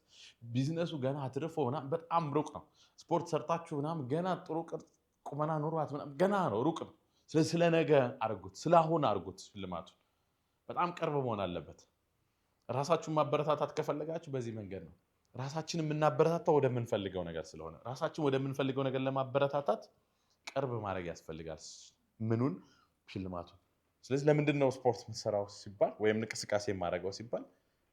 ቢዝነሱ ገና አትርፎ ምናምን በጣም ሩቅ ነው። ስፖርት ሰርታችሁ ምናምን ገና ጥሩ ቅርጽ ቁመና ኑሯት ምናምን ገና ነው፣ ሩቅ ነው። ስለዚህ ስለ ነገ አድርጉት፣ ስለ አሁን አድርጉት። ሽልማቱ በጣም ቅርብ መሆን አለበት። ራሳችሁን ማበረታታት ከፈለጋችሁ በዚህ መንገድ ነው። ራሳችን የምናበረታታው ወደምንፈልገው ነገር ስለሆነ ራሳችን ወደምንፈልገው ነገር ለማበረታታት ቅርብ ማድረግ ያስፈልጋል። ምኑን? ሽልማቱን። ስለዚህ ለምንድን ነው ስፖርት የምትሰራው ሲባል ወይም እንቅስቃሴ የማደርገው ሲባል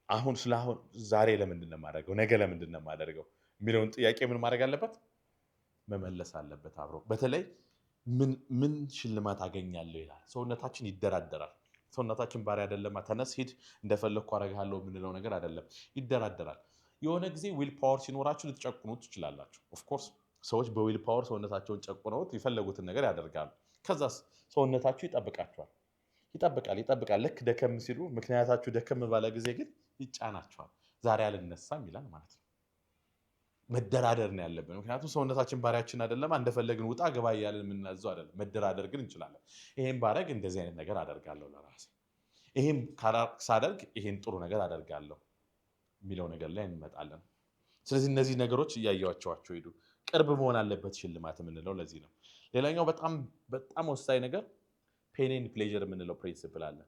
አሁን ስለ አሁን፣ ዛሬ ለምንድን ነው የማደርገው፣ ነገ ለምንድን ነው የማደርገው የሚለውን ጥያቄ ምን ማድረግ አለበት? መመለስ አለበት አብሮ። በተለይ ምን ሽልማት አገኛለሁ ይላል። ሰውነታችን ይደራደራል። ሰውነታችን ባሪያ አይደለም። ተነስ ሂድ እንደፈለግኩ አደርግሃለሁ የምንለው ነገር አይደለም። ይደራደራል። የሆነ ጊዜ will power ሲኖራችሁ ልትጨቁኑት ትችላላችሁ። Of course ሰዎች በ will power ሰውነታቸውን ጨቁነውት የፈለጉትን ነገር ያደርጋሉ። ከዛስ ሰውነታችሁ ይጠብቃችኋል። ይጠብቃል፣ ይጠብቃል። ልክ ደከም ሲሉ፣ ምክንያታችሁ ደከም ባለ ጊዜ ግን ይጫናችኋል። ዛሬ አልነሳም ይላል ማለት ነው። መደራደር ነው ያለብን። ምክንያቱም ሰውነታችን ባሪያችን አይደለም። እንደፈለግን ውጣ ገባ እያለን የምናዘው አይደለም። መደራደር ግን እንችላለን። ይሄን ባረግ እንደዚህ አይነት ነገር አደርጋለሁ ለራሴ፣ ይሄን ሳደርግ ይሄን ጥሩ ነገር አደርጋለሁ የሚለው ነገር ላይ እንመጣለን። ስለዚህ እነዚህ ነገሮች እያያችኋቸው ሂዱ። ቅርብ መሆን አለበት ሽልማት የምንለው ለዚህ ነው። ሌላኛው በጣም በጣም ወሳኝ ነገር pain and pleasure የምንለው principle አለ።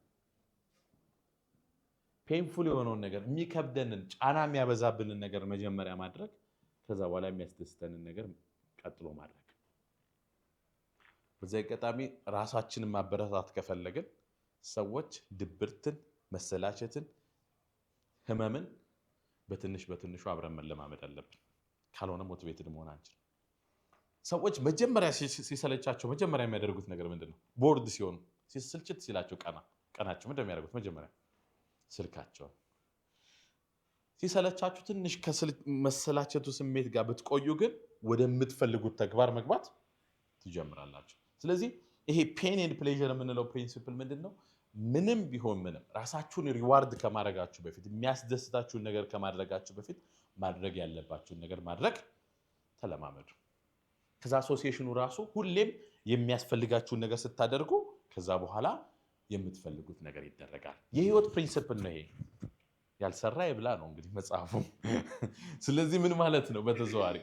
Painful የሆነውን ነገር፣ የሚከብደንን፣ ጫና የሚያበዛብንን ነገር መጀመሪያ ማድረግ፣ ከዛ በኋላ የሚያስደስተንን ነገር ቀጥሎ ማድረግ። በዚህ አጋጣሚ ራሳችንን ማበረታታት ከፈለግን ሰዎች ድብርትን፣ መሰላቸትን፣ ህመምን በትንሽ በትንሹ አብረን መለማመድ አለብን። ካልሆነ motivated መሆን አንችልም። ሰዎች መጀመሪያ ሲሰለቻቸው መጀመሪያ የሚያደርጉት ነገር ምንድን ነው? Bored ሲሆኑ፣ ስልችት ሲላቸው ቀናቸው ምንድን ነው የሚያደርጉት? መጀመሪያ ስልካቸውን። ሲሰለቻችሁ ትንሽ ከመሰላቸቱ ስሜት ጋር ብትቆዩ ግን ወደምትፈልጉት ተግባር መግባት ትጀምራላችሁ። ስለዚህ ይሄ pain and pleasure የምንለው principle ምንድን ነው? ምንም ቢሆን ምንም ራሳችሁን reward ከማድረጋችሁ በፊት፣ የሚያስደስታችሁን ነገር ከማድረጋችሁ በፊት ማድረግ ያለባችሁን ነገር ማድረግ ተለማመዱ። ከዛ association ኑ ራሱ ሁሌም የሚያስፈልጋችሁን ነገር ስታደርጉ ከዛ በኋላ የምትፈልጉት ነገር ይደረጋል። የህይወት principle ነው ይሄ። ያልሰራ ይብላ ነው እንግዲህ መጽሐፉ። ስለዚህ ምን ማለት ነው? በተዘዋዋሪ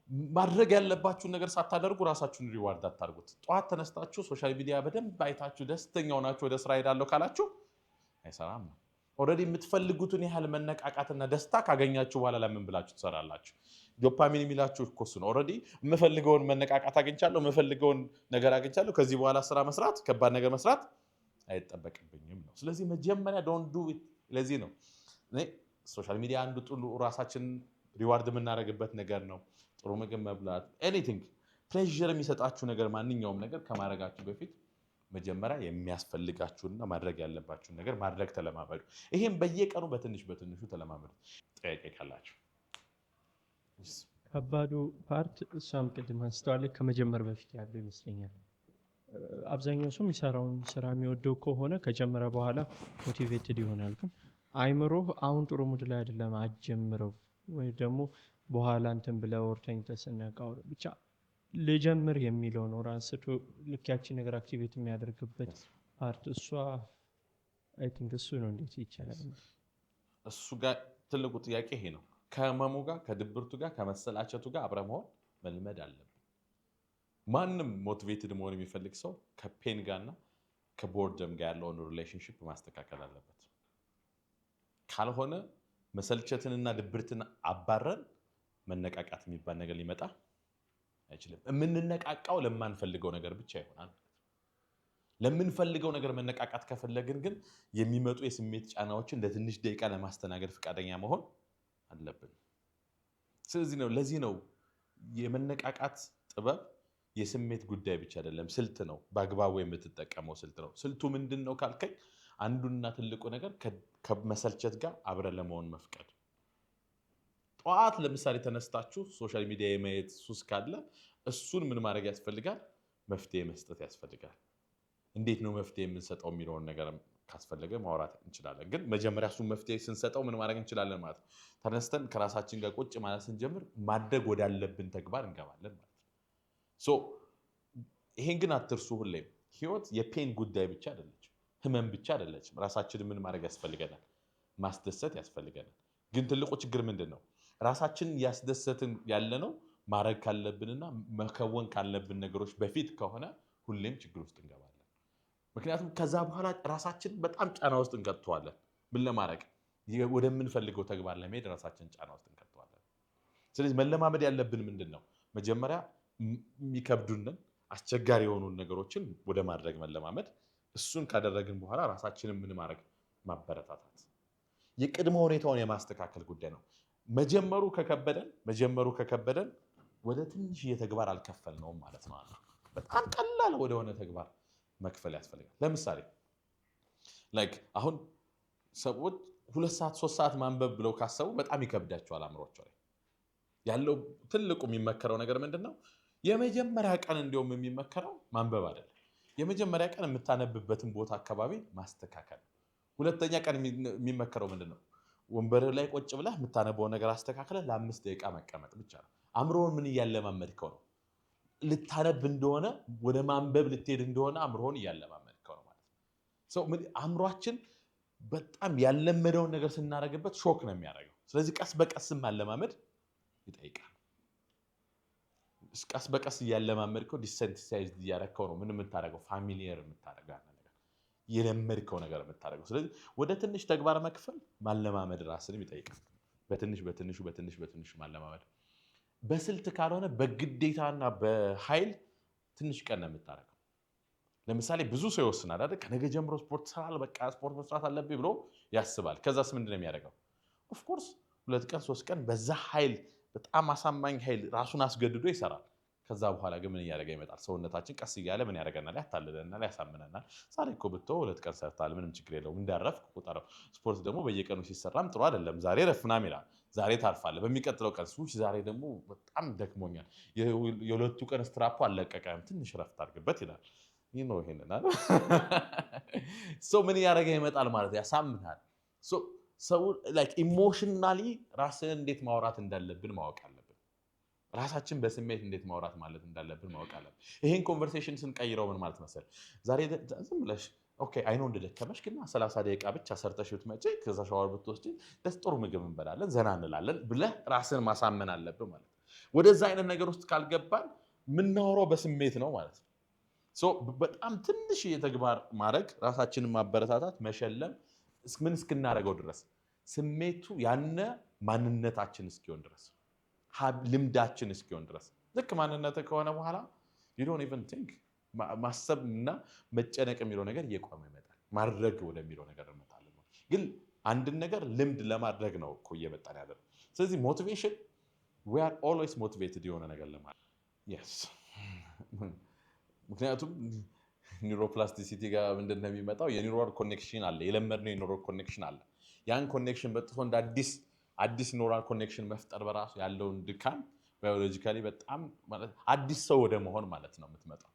ማድረግ ያለባችሁን ነገር ሳታደርጉ ራሳችሁን reward አታርጉት። ጠዋት ተነስታችሁ social media በደንብ አይታችሁ ደስተኛ ሆናችሁ ወደ ስራ ሄዳለሁ ካላችሁ አይሰራም ነው። Already የምትፈልጉትን ያህል መነቃቃትና ደስታ ካገኛችሁ በኋላ ለምን ብላችሁ ትሰራላችሁ? ዶፓሚን የሚላችሁ እኮ እሱ ነው። Already የምፈልገውን መነቃቃት አግኝቻለሁ፣ የምፈልገውን ነገር አግኝቻለሁ። ከዚህ በኋላ ስራ መስራት፣ ከባድ ነገር መስራት አይጠበቅብኝም ነው። ስለዚህ መጀመሪያ don't do it። ለዚህ ነው እኔ Social media አንዱ ጥሩ ራሳችን reward የምናደርግበት ነገር ነው። ጥሩ ምግብ መብላት፣ anything pleasure የሚሰጣችሁ ነገር፣ ማንኛውም ነገር ከማድረጋችሁ በፊት መጀመሪያ የሚያስፈልጋችሁንና ማድረግ ያለባችሁን ነገር ማድረግ ተለማመዱ። ይሄም በየቀኑ በትንሽ በትንሹ ተለማመዱ። ጥያቄ ካላችሁ። ከባዱ part እሷም ቅድም አንስተዋለች፣ ከመጀመር በፊት ያለው ይመስለኛል። አብዛኛው ሰው የሚሰራውን ስራ የሚወደው ከሆነ ከጀመረ በኋላ motivated ይሆናል። ግን አይምሮህ አሁን ጥሩ mood ላይ አይደለም፣ አትጀምረው፣ ወይ ደግሞ በኋላ እንትን ብለህ ወር ተኝተህ ስነቃው ብቻ ልጀምር የሚለው ነው አንስቶ ልክ ያቺን ነገር activate የሚያደርግበት part እሷ I think እሱ ነው። እንዴት ይቻላል? እሱ ጋር ትልቁ ጥያቄ ይሄ ነው። ከህመሙ ጋር፣ ከድብርቱ ጋር፣ ከመሰላቸቱ ጋር አብረ መሆን መልመድ አለብን። ማንም motivated መሆን የሚፈልግ ሰው ከ pain ጋርና ከ boredom ጋር ያለውን relationship ማስተካከል አለበት። ካልሆነ መሰልቸትንና ድብርትን አባረን መነቃቃት የሚባል ነገር ሊመጣ አይችልም። የምንነቃቃው ለማንፈልገው ነገር ብቻ ይሆናል። ለምንፈልገው ነገር መነቃቃት ከፈለግን ግን የሚመጡ የስሜት ጫናዎችን ለትንሽ ደቂቃ ለማስተናገድ ፈቃደኛ መሆን አለብን። ስለዚህ ነው ለዚህ ነው የመነቃቃት ጥበብ የስሜት ጉዳይ ብቻ አይደለም፣ ስልት ነው። በአግባቡ የምትጠቀመው ስልት ነው። ስልቱ ምንድን ነው ካልከኝ አንዱና ትልቁ ነገር ከመሰልቸት ጋር አብረን ለመሆን መፍቀድ። ጠዋት ለምሳሌ ተነስታችሁ social media የማየት ሱስ ካለ እሱን ምን ማድረግ ያስፈልጋል? መፍትሄ መስጠት ያስፈልጋል። እንዴት ነው መፍትሄ የምንሰጠው የሚለውን ነገር ካስፈለገ ማውራት እንችላለን። ግን መጀመሪያ እሱን መፍትሄ ስንሰጠው ምን ማድረግ እንችላለን ማለት ነው? ተነስተን ከራሳችን ጋር ቁጭ ማለት ስንጀምር ማድረግ ወዳለብን ተግባር እንገባለን ማለት ነው። So ይሄን ግን አትርሱ። ሁሌም ህይወት የ pain ጉዳይ ብቻ አይደለችም፣ ህመም ብቻ አይደለችም። ራሳችንን ምን ማድረግ ያስፈልገናል? ማስደሰት ያስፈልገናል። ግን ትልቁ ችግር ምንድን ነው? ራሳችንን ያስደሰትን ያለነው ማድረግ ካለብንና መከወን ካለብን ነገሮች በፊት ከሆነ ሁሌም ችግር ውስጥ እንገባለን። ምክንያቱም ከዛ በኋላ ራሳችንን በጣም ጫና ውስጥ እንከተዋለን። ምን ለማድረግ? ወደምንፈልገው ተግባር ለመሄድ ራሳችንን ጫና ውስጥ እንከተዋለን። ስለዚህ መለማመድ ያለብን ምንድን ነው? መጀመሪያ የሚከብዱንን አስቸጋሪ የሆኑ ነገሮችን ወደ ማድረግ መለማመድ። እሱን ካደረግን በኋላ ራሳችንን ምን ማድረግ? ማበረታታት። የቅድመ ሁኔታውን የማስተካከል ጉዳይ ነው። መጀመሩ ከከበደን ወደ ትንሽ ተግባር አልከፈልነውም ማለት ነው። በጣም ቀላል ወደሆነ ተግባር መክፈል ያስፈልጋል። ለምሳሌ like አሁን ሰዎች 2 ሰዓት 3 ሰዓት ማንበብ ብለው ካሰቡ በጣም ይከብዳቸዋል። አእምሯቸው ላይ ያለው ትልቁ የሚመከረው ነገር ምንድን ነው? የመጀመሪያ ቀን እንዲሁም የሚመከረው ማንበብ አይደለም። የመጀመሪያ ቀን የምታነብበትን ቦታ አካባቢ ማስተካከል። ሁለተኛ ቀን የሚመከረው ምንድን ነው? ወንበር ላይ ቁጭ ብለህ የምታነበውን ነገር አስተካክለህ ለ5 ደቂቃ መቀመጥ ብቻ ነው። አእምሮውን ምን እያለማመድከው ነው? ልታነብ እንደሆነ፣ ወደ ማንበብ ልትሄድ እንደሆነ አእምሮውን እያለማመድከው ነው ማለት ነው። አእምሯችን በጣም ያለመደውን ነገር ስናደርግበት shock ነው የሚያደርገው። ስለዚህ ቀስ በቀስ ማለማመድ ይጠይቃል። ቀስ በቀስ እያለማመድከው፣ desensitize እያደረግከው ነው ምን የምታደርገው፣ familiar የምታደርገው፣ ያን ነገር የለመድከው ነገር የምታደርገው። ስለዚህ ወደ ትንሽ ተግባር መክፈል ማለማመድ ራስንም ይጠይቃል። በትንሽ በትንሹ፣ በትንሽ በትንሹ ማለማመድ። በስልት ካልሆነ በግዴታና በኃይል ትንሽ ቀን ነው የምታደርገው። ለምሳሌ ብዙ ሰው ይወስናል አይደል? ከነገ ጀምሮ ስፖርት እሰራለሁ፣ በቃ ስፖርት መስራት አለብኝ ብሎ ያስባል። ከዛስ ምንድን ነው የሚያደርገው? Of course 2 ቀን 3 ቀን በዛ ኃይል፣ በጣም አሳማኝ ኃይል ራሱን አስገድዶ ይሰራል። ከዛ በኋላ ግን ምን እያደረገ ይመጣል? ሰውነታችን ቀስ እያለ ምን ያደርገናል? ያታልለናል፣ ያሳምነናል። ዛሬ እኮ ብትተው 2 ቀን ሰርተሃል፣ ምንም ችግር የለውም፣ እንዳረፍክ ቁጠረው። ስፖርት ደግሞ በየቀኑ ሲሰራም ጥሩ አይደለም። ዛሬ ረፍ ምናምን ይላል። ዛሬ ታርፋለህ። በሚቀጥለው ቀን ስውች ዛሬ ደግሞ በጣም ደክሞኛል፣ የሁለቱ ቀን ስትራፖ አልለቀቀም፣ ትንሽ ረፍት አድርግበት ይላል። ይህ ነው ይሄንን አይደል? ሰው ምን እያደረገ ይመጣል ማለት ያሳምናል። ሰው emotionally ራስን እንዴት ማውራት እንዳለብን ማወቅ አለብን። ራሳችን በስሜት እንዴት ማውራት ማለት እንዳለብን ማወቅ አለብን። ይሄን conversation ስንቀይረው ምን ማለት መሰለህ? ዛሬ ዝም ብለሽ okay፣ I know እንደደከመሽ፣ ግን 30 ደቂቃ ብቻ ሰርተሽ ብትመጪ፣ ከዛ ሻወር ብትወስጂ ደስ ጥሩ ምግብ እንበላለን፣ ዘና እንላለን ብለህ ራስን ማሳመን አለብን ማለት ነው። ወደዛ አይነት ነገር ውስጥ ካልገባን የምናወራው በስሜት ነው ማለት ነው። በጣም ትንሽ የተግባር ማድረግ፣ ራሳችንን ማበረታታት፣ መሸለም ምን እስክናደርገው ድረስ? ስሜቱ ያነ ማንነታችን እስኪሆን ድረስ፣ ልምዳችን እስኪሆን ድረስ። ልክ ማንነት ከሆነ በኋላ you don't even think፣ ማሰብ እና መጨነቅ የሚለው ነገር እየቆመ ይመጣል። ማድረግ ወደሚለው ነገር እንመጣለን። ግን አንድን ነገር ልምድ ለማድረግ ነው እኮ እየመጣን ያለ ነው። ስለዚህ motivation, we are always motivated የሆነ ነገር ለማድረግ፣ yes። ምክንያቱም neuroplasticity ጋር ምንድን ነው የሚመጣው? የ neural connection አለ፣ የለመድነው የ neural connection አለ። ያን connection በጥሶ እንደ አዲስ neural connection መፍጠር በራሱ ያለውን ድካም biologically በጣም ማለት አዲስ ሰው ወደ መሆን ማለት ነው የምትመጣው።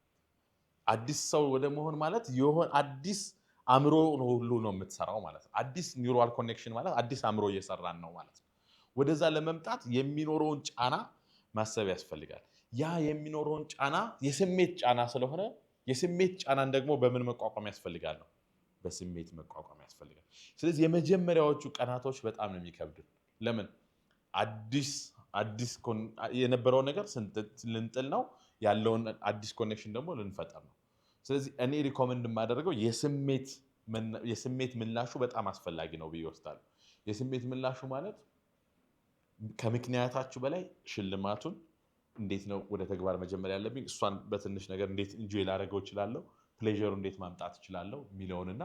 አዲስ ሰው ወደ መሆን ማለት የሆነ አዲስ አእምሮ ሁሉ ነው የምትሰራው ማለት ነው። አዲስ neural connection ማለት አዲስ አእምሮ እየሰራን ነው ማለት ነው። ወደዛ ለመምጣት የሚኖረውን ጫና ማሰብ ያስፈልጋል። ያ የሚኖረውን ጫና የስሜት ጫና ስለሆነ የስሜት ጫናን ደግሞ በምን መቋቋም ያስፈልጋል ነው? በስሜት መቋቋም ያስፈልጋል። ስለዚህ የመጀመሪያዎቹ ቀናቶች በጣም ነው የሚከብዱን። ለምን? አዲስ የነበረውን ነገር ልንጥል ነው፣ ያለውን አዲስ connection ደግሞ ልንፈጠር ነው። ስለዚህ እኔ recommend የማደርገው የስሜት ምላሹ በጣም አስፈላጊ ነው ብዬ እወስዳለሁ። የስሜት ምላሹ ማለት ከምክንያታችሁ በላይ ሽልማቱን እንዴት ነው ወደ ተግባር መጀመር ያለብኝ፣ እሷን በትንሽ ነገር እንዴት enjoy ላደርገው እችላለሁ፣ pleasure ኡ እንዴት ማምጣት እችላለሁ የሚለውንና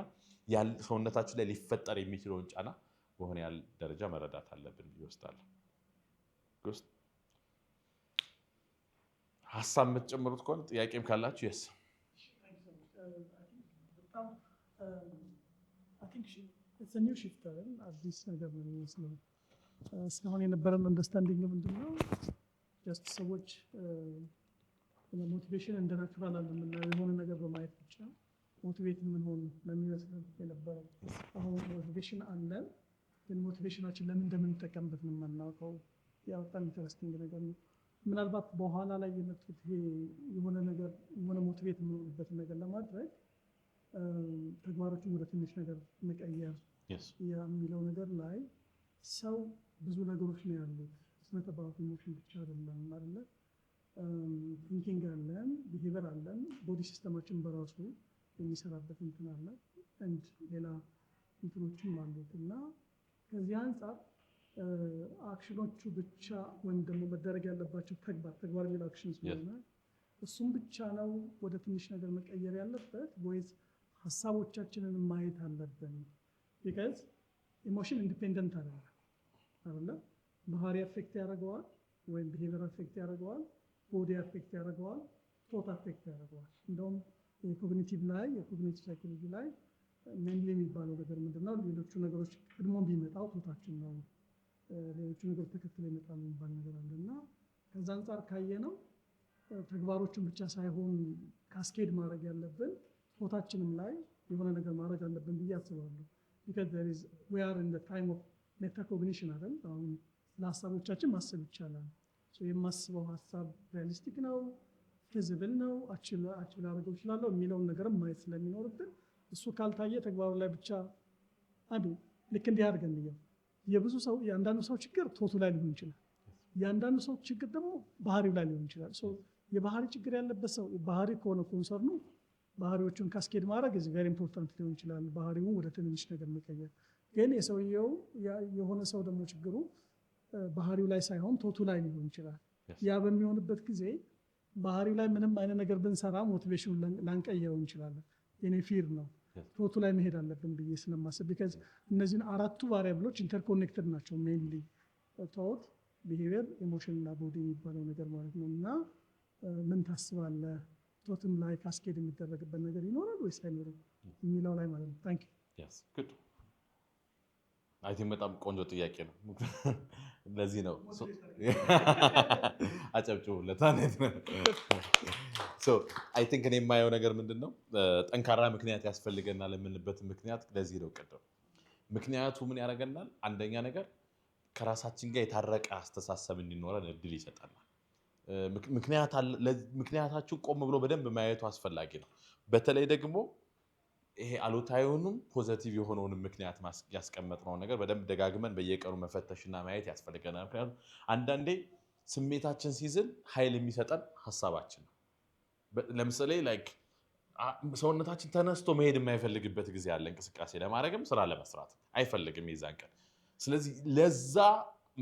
ሰውነታችን ላይ ሊፈጠር የሚችለውን ጫና በሆነ ያህል ደረጃ መረዳት አለብን ብዬ እወስዳለሁ። ሀሳብ የምትጨምሩት ከሆነ፣ ጥያቄም ካላችሁ፣ yes። በጣም new shift አይደል? አዲስ ነገር ነው የሚመስለው። እስካሁን የነበረን understanding ምንድን ነው? Just ሰዎች motivation እንደ natural አለ የምናየው፣ የሆነ ነገር በማየት ብቻ motivate የምንሆን ነው የሚመስለን የነበረው። አሁን motivation አለን፣ ግን motivation ኣችን ለምን እንደምንጠቀምበት ነው የማናውቀው። ያ በጣም interesting ነገር ነው። ምናልባት በኋላ ላይ የመጡት ይሄ የሆነ ነገር የሆነ motivate የምንሆንበትን ነገር ለማድረግ ተግባሮችን ወደ ትንሽ ነገር መቀየር የሚለው ነገር ላይ ሰው ብዙ ነገሮች ነው ያሉት። It's not about emotion ብቻ አይደለም አይደለ? Thinking አለን፣ behavior አለን፣ body system ኣችን በራሱ የሚሰራበት እንትን አለ፣ and ሌላ እንትኖችም አሉት። እና ከዚህ አንጻር action ኖቹ ብቻ ወይም ደግሞ መደረግ ያለባቸው ተግባር የሚለው action ስለሆነ እሱም ብቻ ነው ወደ ትንሽ ነገር መቀየር ያለበት ወይስ ሀሳቦቻችንን ማየት አለብን? Because emotion independent አይደለም አይደለ? ባህሪ affect ያደርገዋል ወይም behavior affect ያደርገዋል፣ body affect ያደርገዋል፣ thought affect ያደርገዋል። እንደውም የ cognitive ላይ፣ የ cognitive psychology ላይ mainly የሚባለው ነገር ምንድነው? ሌሎቹ ነገሮች ቀድሞ ቢመጣው thought ኣችን ነው፣ ሌሎቹ ነገሮች ተከትለው ይመጣሉ የሚባል ነገር አለ። እና ከዛ አንጻር ካየነው ተግባሮችን ብቻ ሳይሆን cascade ማድረግ ያለብን thought ኣችንም ላይ የሆነ ነገር ማድረግ አለብን ብዬ አስባለሁ። Because we are in time of metacognition አይደል? አሁን ስለ ሀሳቦቻችን ማሰብ ይቻላል። የማስበው ሀሳብ realistic ነው፣ feasible ነው፣ achieve ላደርገው እችላለሁ የሚለውን ነገርም ማየት ስለሚኖርብን እሱ ካልታየ ተግባሩ ላይ ብቻ አቢ ልክ እንዲህ አድርገን እንየው። የብዙ ሰው፣ የአንዳንዱ ሰው ችግር ቶቱ ላይ ሊሆን ይችላል። የአንዳንዱ ሰው ችግር ደግሞ ባህሪው ላይ ሊሆን ይችላል። የባህሪ ችግር ያለበት ሰው ባህሪ ከሆነ concern ኑ ባህሪዎቹን cascade ማድረግ is very important ሊሆን ይችላል። ባህሪውን ወደ ትንንሽ ነገር መቀየር። ግን የሰውየው፣ የሆነ ሰው ደግሞ ችግሩ ባህሪው ላይ ሳይሆን ቶቱ ላይ ሊሆን ይችላል። ያ በሚሆንበት ጊዜ ባህሪው ላይ ምንም አይነት ነገር ብንሰራ motivation ኑን ላንቀይረው እንችላለን። የኔ fear ነው ቶቱ ላይ መሄድ አለብን ብዬ ስለማስብ፣ because እነዚህን አራቱ variable ኦች interconnected ናቸው። Mainly thought፣ behavior፣ emotion እና body የሚባለው ነገር ማለት ነው። እና ምን ታስባለህ? Thought ም ላይ cascade የሚደረግበት ነገር ይኖራል ወይስ አይኖርም የሚለው ላይ ማለት ነው። Thank you። I think በጣም ቆንጆ ጥያቄ ነው። ለዚህ ነው አጨብጭቡለት። I think እኔ የማየው ነገር ምንድን ነው፣ ጠንካራ ምክንያት ያስፈልገናል የምንበት ምክንያት ለዚህ ነው። ቅድም ምክንያቱ ምን ያደርገናል? አንደኛ ነገር ከራሳችን ጋር የታረቀ አስተሳሰብ እንዲኖረን እድል ይሰጠናል። ምክንያታችሁን ቆም ብሎ በደንብ ማየቱ አስፈላጊ ነው። በተለይ ደግሞ ይሄ አሉታዊውንም positive የሆነውንም ምክንያት ያስቀመጥነውን ነገር በደንብ ደጋግመን በየቀኑ መፈተሽና ማየት ያስፈልገናል። ምክንያቱም አንዳንዴ ስሜታችን ሲዝል ኃይል የሚሰጠን ሀሳባችን ነው። ለምሳሌ like ሰውነታችን ተነስቶ መሄድ የማይፈልግበት ጊዜ አለ። እንቅስቃሴ ለማድረግም ስራ ለመስራት አይፈልግም የዛን ቀን። ስለዚህ ለዛ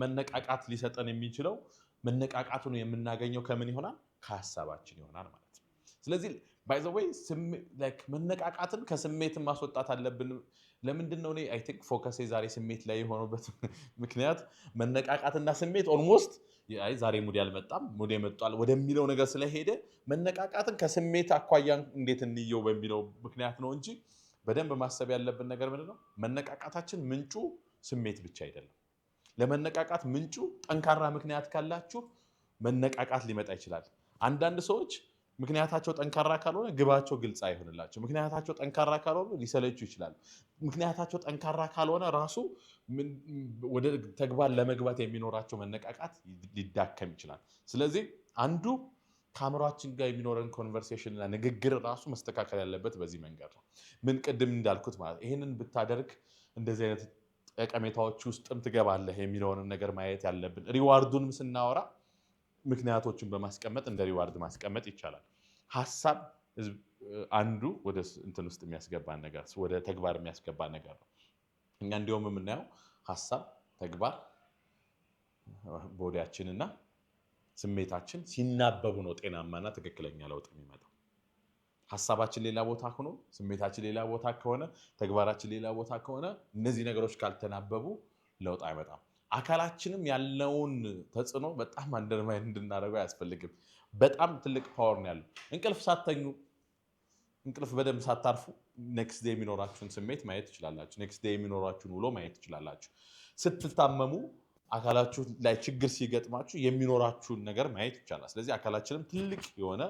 መነቃቃት ሊሰጠን የሚችለው፣ መነቃቃቱን የምናገኘው ከምን ይሆናል? ከሀሳባችን ይሆናል ማለት ነው። ስለዚህ by the way መነቃቃትን ከስሜትን ማስወጣት አለብን። ለምንድን ነው እኔ I think focus ኤ ዛሬ ስሜት ላይ የሆነበት ምክንያት መነቃቃትና ስሜት almost አይ ዛሬ mood ያልመጣም mood መጥቷል ወደሚለው ነገር ስለሄደ መነቃቃትን ከስሜት አኳያ እንዴት እንየው በሚለው ምክንያት ነው እንጂ በደንብ ማሰብ ያለብን ነገር ምንድን ነው? መነቃቃታችን ምንጩ ስሜት ብቻ አይደለም። ለመነቃቃት ምንጩ ጠንካራ ምክንያት ካላችሁ መነቃቃት ሊመጣ ይችላል። አንዳንድ ሰዎች ምክንያታቸው ጠንካራ ካልሆነ ግባቸው ግልጽ አይሆንላቸው። ምክንያታቸው ጠንካራ ካልሆነ ሊሰለቹ ይችላሉ። ምክንያታቸው ጠንካራ ካልሆነ ራሱ ወደ ተግባር ለመግባት የሚኖራቸው መነቃቃት ሊዳከም ይችላል። ስለዚህ አንዱ ከአእምሯችን ጋር የሚኖረን conversation እና ንግግር ራሱ መስተካከል ያለበት በዚህ መንገድ ነው። ምን ቅድም እንዳልኩት ማለት ይህንን ብታደርግ እንደዚህ አይነት ጠቀሜታዎች ውስጥም ትገባለህ የሚለውንም ነገር ማየት ያለብን፣ reward ኡንም ስናወራ ምክንያቶችን በማስቀመጥ እንደ reward ማስቀመጥ ይቻላል። ሀሳብ አንዱ ወደ እንትን ውስጥ የሚያስገባን ነገር፣ ወደ ተግባር የሚያስገባን ነገር ነው። እኛ እንዲሁም የምናየው ሀሳብ፣ ተግባር፣ body ያችንና ስሜታችን ሲናበቡ ነው ጤናማና ትክክለኛ ለውጥ የሚመጣው። ሀሳባችን ሌላ ቦታ ሆኖ ስሜታችን ሌላ ቦታ ከሆነ፣ ተግባራችን ሌላ ቦታ ከሆነ፣ እነዚህ ነገሮች ካልተናበቡ ለውጥ አይመጣም። አካላችንም ያለውን ተጽዕኖ በጣም undermine እንድናደርገው አያስፈልግም። በጣም ትልቅ power ነው ያለው። እንቅልፍ ሳትተኙ፣ እንቅልፍ በደንብ ሳታርፉ next day የሚኖራችሁን ስሜት ማየት ትችላላችሁ። Next day የሚኖራችሁን ውሎ ማየት ትችላላችሁ። ስትታመሙ፣ አካላችሁ ላይ ችግር ሲገጥማችሁ የሚኖራችሁን ነገር ማየት ይቻላል። ስለዚህ አካላችንም ትልቅ የሆነ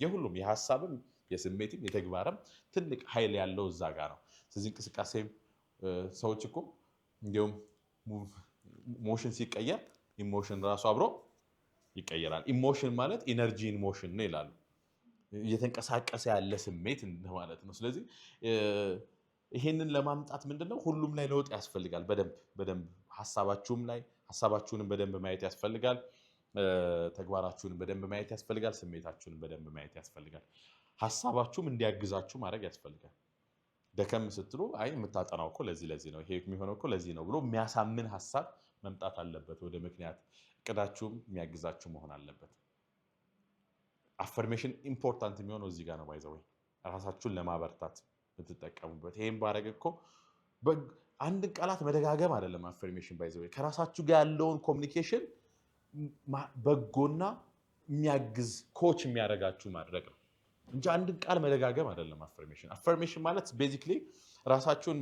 የሁሉም የሀሳብም የስሜትም የተግባርም ትልቅ ኃይል ያለው እዛ ጋር ነው። ስለዚህ እንቅስቃሴ ሰዎች እኮ እንዲሁም motion ሲቀየር emotion ራሱ አብሮ ይቀየራል። Emotion ማለት energy in motion ነው ይላሉ። እየተንቀሳቀሰ ያለ ስሜት ማለት ነው። ስለዚህ ይሄንን ለማምጣት ምንድነው ሁሉም ላይ ለውጥ ያስፈልጋል። በደንብ በደንብ ሀሳባችሁም ላይ ሀሳባችሁንም በደንብ ማየት ያስፈልጋል። ተግባራችሁንም በደንብ ማየት ያስፈልጋል። ስሜታችሁንም በደንብ ማየት ያስፈልጋል። ሀሳባችሁም እንዲያግዛችሁ ማድረግ ያስፈልጋል። ደከም ስትሉ አይ የምታጠናው እኮ ለዚህ ለዚህ ነው፣ ይሄ የሚሆነው እኮ ለዚህ ነው ብሎ የሚያሳምን ሀሳብ መምጣት አለበት ወደ ምክንያት። እቅዳችሁም የሚያግዛችሁ መሆን አለበት። Affirmation important የሚሆነው እዚህ ጋር ነው። By the way ራሳችሁን ለማበርታት የምትጠቀሙበት ይሄን ባረግ እኮ አንድን ቃላት መደጋገም አይደለም። Affirmation by the way ከራሳችሁ ጋር ያለውን communication በጎና የሚያግዝ coach የሚያደርጋችሁ ማድረግ ነው እንጂ አንድን ቃል መደጋገም አይደለም። Affirmation affirmation ማለት basically ራሳችሁን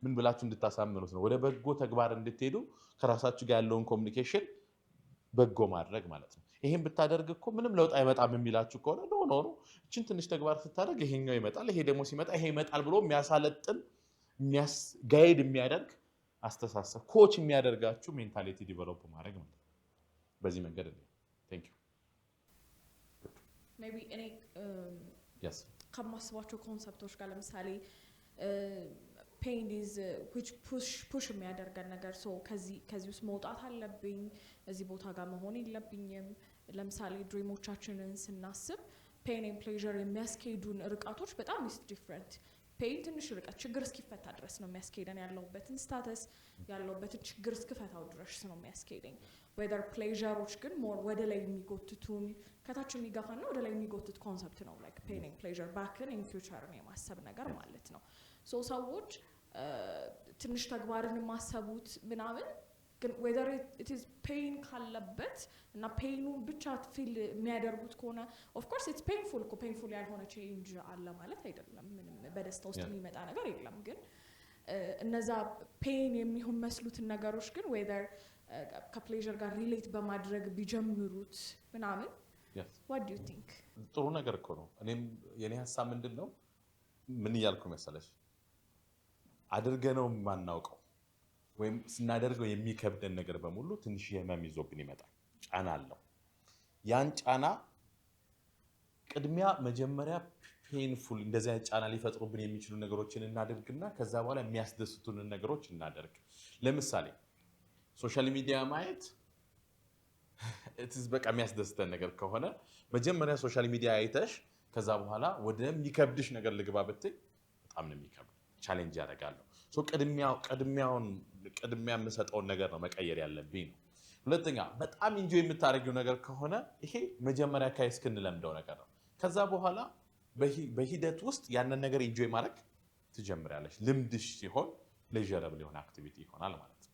ምን ብላችሁ እንድታሳምኑት ነው፣ ወደ በጎ ተግባር እንድትሄዱ ከራሳችሁ ጋር ያለውን communication በጎ ማድረግ ማለት ነው። ይሄን ብታደርግ እኮ ምንም ለውጥ አይመጣም የሚላችሁ ከሆነ no, no, no፣ እችን ትንሽ ተግባር ስታደርግ ይሄኛው ይመጣል፣ ይሄ ደግሞ ሲመጣ ይሄ ይመጣል ብሎ የሚያሳለጥን guide የሚያደርግ አስተሳሰብ፣ coach የሚያደርጋችሁ mentality develop ማድረግ ማለት ነው። በዚህ መንገድ ነው። Thank you. Maybe እኔ ከማስባቸው concept ኦች ጋር ለምሳሌ pain is which push የሚያደርገን ነገር፣ so ከዚህ ውስጥ መውጣት አለብኝ፣ እዚህ ቦታ ጋር መሆን የለብኝም። ለምሳሌ dream ኦቻችንን ስናስብ pain and pleasure የሚያስኬዱን ርቀቶች በጣም is different። Pain ትንሽ ርቀት ችግር እስኪፈታ ድረስ ነው የሚያስኬደን። ያለሁበትን status ያለሁበትን ችግር እስክፈታው ድረስ ነው የሚያስኬደኝ። Whether pleasure ኦች ግን more ወደ ላይ የሚጎትቱን፣ ከታች የሚገፋና ወደ ላይ የሚጎትት concept ነው። Like pain and pleasure back ን in future ን የማሰብ ነገር ማለት ነው። So ሰዎች ትንሽ ተግባርን የማሰቡት ምናምን ግን whether it is pain ካለበት እና pain ኑን ብቻ feel የሚያደርጉት ከሆነ፣ of course it's painful እኮ፣ painful ያልሆነ change አለ ማለት አይደለም። ምንም በደስታ ውስጥ የሚመጣ ነገር የለም። ግን እነዛ pain የሚሆን መስሉትን ነገሮች ግን whether ከ pleasure ጋር relate በማድረግ ቢጀምሩት ምናምን፣ what do you think? ጥሩ ነገር እኮ ነው። እኔም የኔ ሀሳብ ምንድን ነው፣ ምን እያልኩ መሰለሽ፣ አድርገነው የማናውቀው ወይም ስናደርገው የሚከብደን ነገር በሙሉ ትንሽ ህመም ይዞብን ይመጣል። ጫና አለው። ያን ጫና ቅድሚያ መጀመሪያ painful እንደዚህ አይነት ጫና ሊፈጥሩብን የሚችሉ ነገሮችን እናደርግና ከዛ በኋላ የሚያስደስቱንን ነገሮች እናደርግ። ለምሳሌ social media ማየት it's በቃ የሚያስደስተን ነገር ከሆነ መጀመሪያ social media አይተሽ ከዛ በኋላ ወደሚከብድሽ ነገር ልግባ ብትይ በጣም ነው የሚከብድ፣ challenge ያደርጋለሁ። So ቅድሚያውን ቅድሚያ የምሰጠውን ነገር ነው መቀየር ያለብኝ ነው። ሁለተኛ በጣም enjoy የምታደርጊው ነገር ከሆነ ይሄ መጀመሪያ አካባቢ እስክንለምደው ነገር ነው። ከዛ በኋላ በሂደት ውስጥ ያንን ነገር enjoy ማድረግ ትጀምሪያለሽ። ልምድሽ ሲሆን pleasurable የሆነ activity ይሆናል ማለት ነው።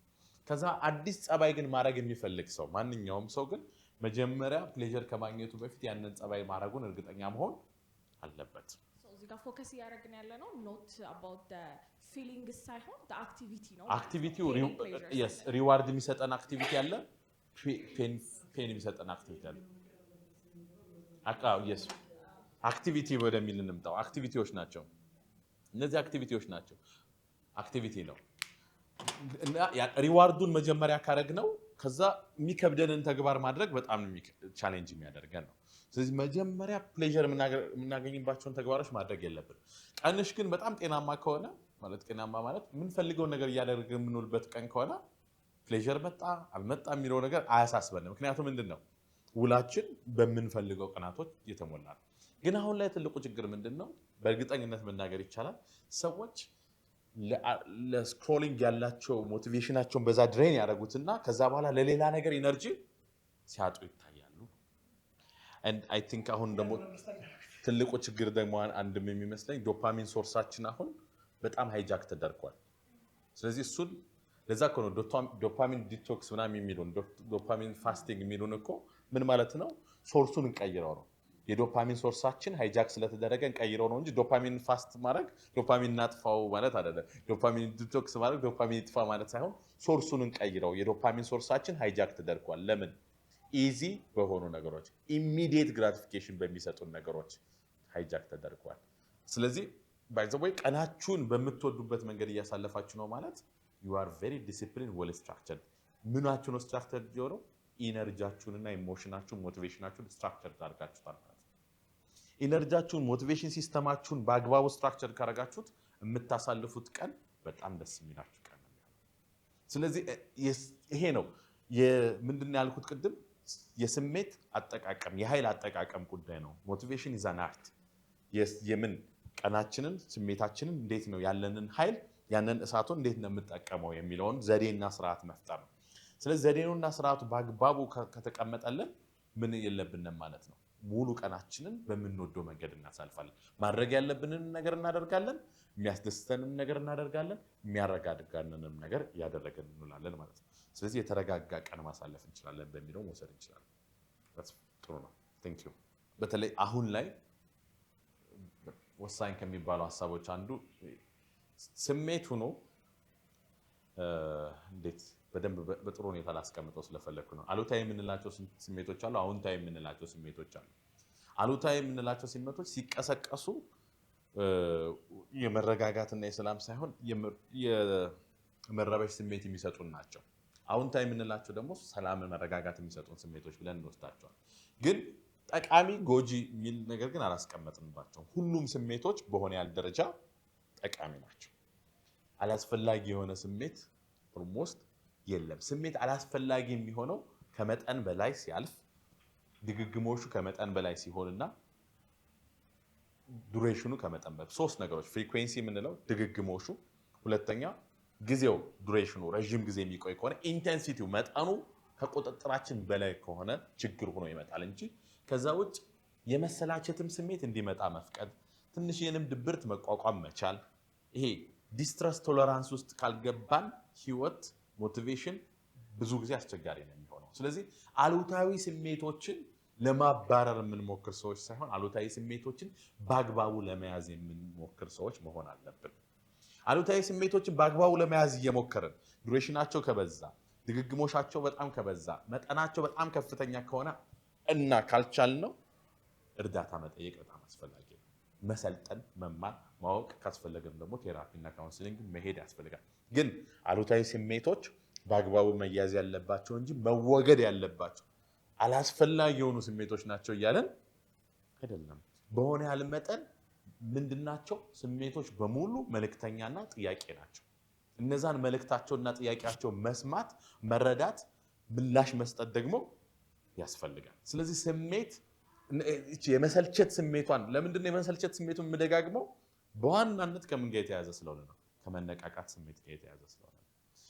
ከዛ አዲስ ጸባይ ግን ማድረግ የሚፈልግ ሰው፣ ማንኛውም ሰው ግን መጀመሪያ pleasure ከማግኘቱ በፊት ያንን ጸባይ ማድረጉን እርግጠኛ መሆን አለበት። እዚህ ጋር focus እያደረግን ያለ ነው not about feeling ሳይሆን activity ነው። Activity ው reward የሚሰጠን activity አለ፣ pain የሚሰጠን activity አለ። Yes፣ activity ወደሚል እንምጣው። Activity ዎች ናቸው እነዚህ፣ activity ዎች ናቸው። Activity ነው እና reward ኡን መጀመሪያ ካረግነው ከዛ የሚከብደንን ተግባር ማድረግ በጣም challenge የሚያደርገን ነው። ስለዚህ መጀመሪያ pleasure የምናገኝባቸውን ተግባሮች ማድረግ የለብንም። ቀንሽ ግን በጣም ጤናማ ከሆነ፣ ማለት ጤናማ ማለት የምንፈልገውን ነገር እያደረግን የምንውልበት ቀን ከሆነ፣ pleasure መጣ አልመጣ የሚለው ነገር አያሳስበንም። ምክንያቱም ምንድን ነው፣ ውላችን በምንፈልገው ቀናቶች የተሞላ ነው። ግን አሁን ላይ ትልቁ ችግር ምንድን ነው? በእርግጠኝነት መናገር ይቻላል፣ ሰዎች ለ scrolling ያላቸው motivation ኣቸውን በዛ drain ያደረጉትና ከዛ በኋላ ለሌላ ነገር energy ሲያጡ ይታያሉ። I think አሁን ደግሞ ትልቁ ችግር ደግሞ አንድም የሚመስለኝ dopamine source ኣችን አሁን በጣም hijack ተደርጓል። ስለዚህ እሱን ለዛ እኮ ነው dopamine detox ምናምን የሚሉን፣ dopamine fasting የሚሉን እኮ ምን ማለት ነው? Source ኡን እንቀይረው ነው። የ dopamine source ኣችን hijack ስለተደረገ እንቀይረው ነው እንጂ dopamine fast ማድረግ ዶፓሚን እናጥፋው ማለት አይደለም። Dopamine detox ማድረግ ዶፓሚን ይጥፋ ማለት ሳይሆን source ኡን እንቀይረው። የ dopamine source ኣችን hijack ተደርጓል። ለምን? Easy በሆኑ ነገሮች፣ immediate gratification በሚሰጡን ነገሮች hijack ተደርጓል። ስለዚህ by the way ቀናችሁን በምትወዱበት መንገድ እያሳለፋችሁ ነው ማለት you are very disciplined, well structured። ምናችሁ ነው structured የሆነው? Energy ያችሁንና emotion ኣችሁን motivation ኣችሁን structure አድርጋችሁታል ማለት ነው። Energy ያችሁን motivation system ኣችሁን በአግባቡ structure ካደረጋችሁት የምታሳልፉት ቀን በጣም ደስ የሚላችሁ ቀን ነው የሚሆነው። ስለዚህ ይሄ ነው ምንድን ነው ያልኩት ቅድም፣ የስሜት አጠቃቀም፣ የኃይል አጠቃቀም ጉዳይ ነው። Motivation is an art። የምን ቀናችንን ስሜታችንን እንዴት ነው ያለንን ኃይል፣ ያንን እሳቱን እንዴት ነው የምጠቀመው የሚለውን ዘዴና ስርዓት መፍጠር ነው። ስለዚህ ዘዴውና ስርዓቱ በአግባቡ ከተቀመጠልን ምን የለብንም ማለት ነው። ሙሉ ቀናችንን በምንወደው መንገድ እናሳልፋለን። ማድረግ ያለብንን ነገር እናደርጋለን፣ የሚያስደስተንም ነገር እናደርጋለን፣ የሚያረጋጋንንም ነገር እያደረግን እንውላለን ማለት ነው። ስለዚህ የተረጋጋ ቀን ማሳለፍ እንችላለን በሚለው መውሰድ እንችላለን። ጥሩ ነው። Thank you። በተለይ አሁን ላይ ወሳኝ ከሚባሉ ሀሳቦች አንዱ ስሜት ሆኖ እንዴት በደንብ በጥሩ ሁኔታ ላስቀምጠው ስለፈለግኩ ነው። አሉታዊ የምንላቸው ስሜቶች አሉ፣ አዎንታዊ የምንላቸው ስሜቶች አሉ። አሉታዊ የምንላቸው ስሜቶች ሲቀሰቀሱ የመረጋጋትና የሰላም ሳይሆን የመረበሽ ስሜት የሚሰጡን ናቸው። አዎንታዊ የምንላቸው ደግሞ ሰላምን፣ መረጋጋት የሚሰጡን ስሜቶች ብለን እንወስዳቸዋል። ግን ጠቃሚ ጎጂ የሚል ነገር ግን አላስቀመጥንባቸውም። ሁሉም ስሜቶች በሆነ ያህል ደረጃ ጠቃሚ ናቸው። አላስፈላጊ የሆነ ስሜት almost የለም። ስሜት አላስፈላጊ የሚሆነው ከመጠን በላይ ሲያልፍ፣ ድግግሞሹ ከመጠን በላይ ሲሆንና duration ኑ ከመጠን በላይ፣ ሶስት ነገሮች፣ frequency የምንለው ድግግሞሹ፣ ሁለተኛ ጊዜው duration ኑ ረዥም ጊዜ የሚቆይ ከሆነ፣ intensity ው መጠኑ ከቁጥጥራችን በላይ ከሆነ ችግር ሆኖ ይመጣል እንጂ ከዛ ውጭ የመሰላቸትም ስሜት እንዲመጣ መፍቀድ፣ ትንሽዬንም ድብርት መቋቋም መቻል፣ ይሄ distress tolerance ውስጥ ካልገባን ህይወት motivation ብዙ ጊዜ አስቸጋሪ ነው የሚሆነው። ስለዚህ አሉታዊ ስሜቶችን ለማባረር የምንሞክር ሰዎች ሳይሆን አሉታዊ ስሜቶችን በአግባቡ ለመያዝ የምንሞክር ሰዎች መሆን አለብን። አሉታዊ ስሜቶችን በአግባቡ ለመያዝ እየሞከርን duration ኣቸው ከበዛ፣ ድግግሞሻቸው በጣም ከበዛ፣ መጠናቸው በጣም ከፍተኛ ከሆነ እና ካልቻልነው እርዳታ መጠየቅ በጣም አስፈላጊ ነው። መሰልጠን፣ መማር፣ ማወቅ ካስፈለገም ደግሞ therapy እና counseling መሄድ ያስፈልጋል። ግን አሉታዊ ስሜቶች በአግባቡ መያዝ ያለባቸው እንጂ መወገድ ያለባቸው አላስፈላጊ የሆኑ ስሜቶች ናቸው እያለን አይደለም። በሆነ ያህል መጠን ምንድናቸው? ስሜቶች በሙሉ መልእክተኛና ጥያቄ ናቸው። እነዛን መልእክታቸውና ጥያቄያቸው መስማት፣ መረዳት፣ ምላሽ መስጠት ደግሞ ያስፈልጋል። ስለዚህ ስሜት የመሰልቸት ስሜቷን፣ ለምንድን ነው የመሰልቸት ስሜቱን የምደጋግመው? በዋናነት ከምን ጋር የተያያዘ ስለሆነ ነው። ከመነቃቃት ስሜት ጋር የተያያዘ ስለሆነ ነው።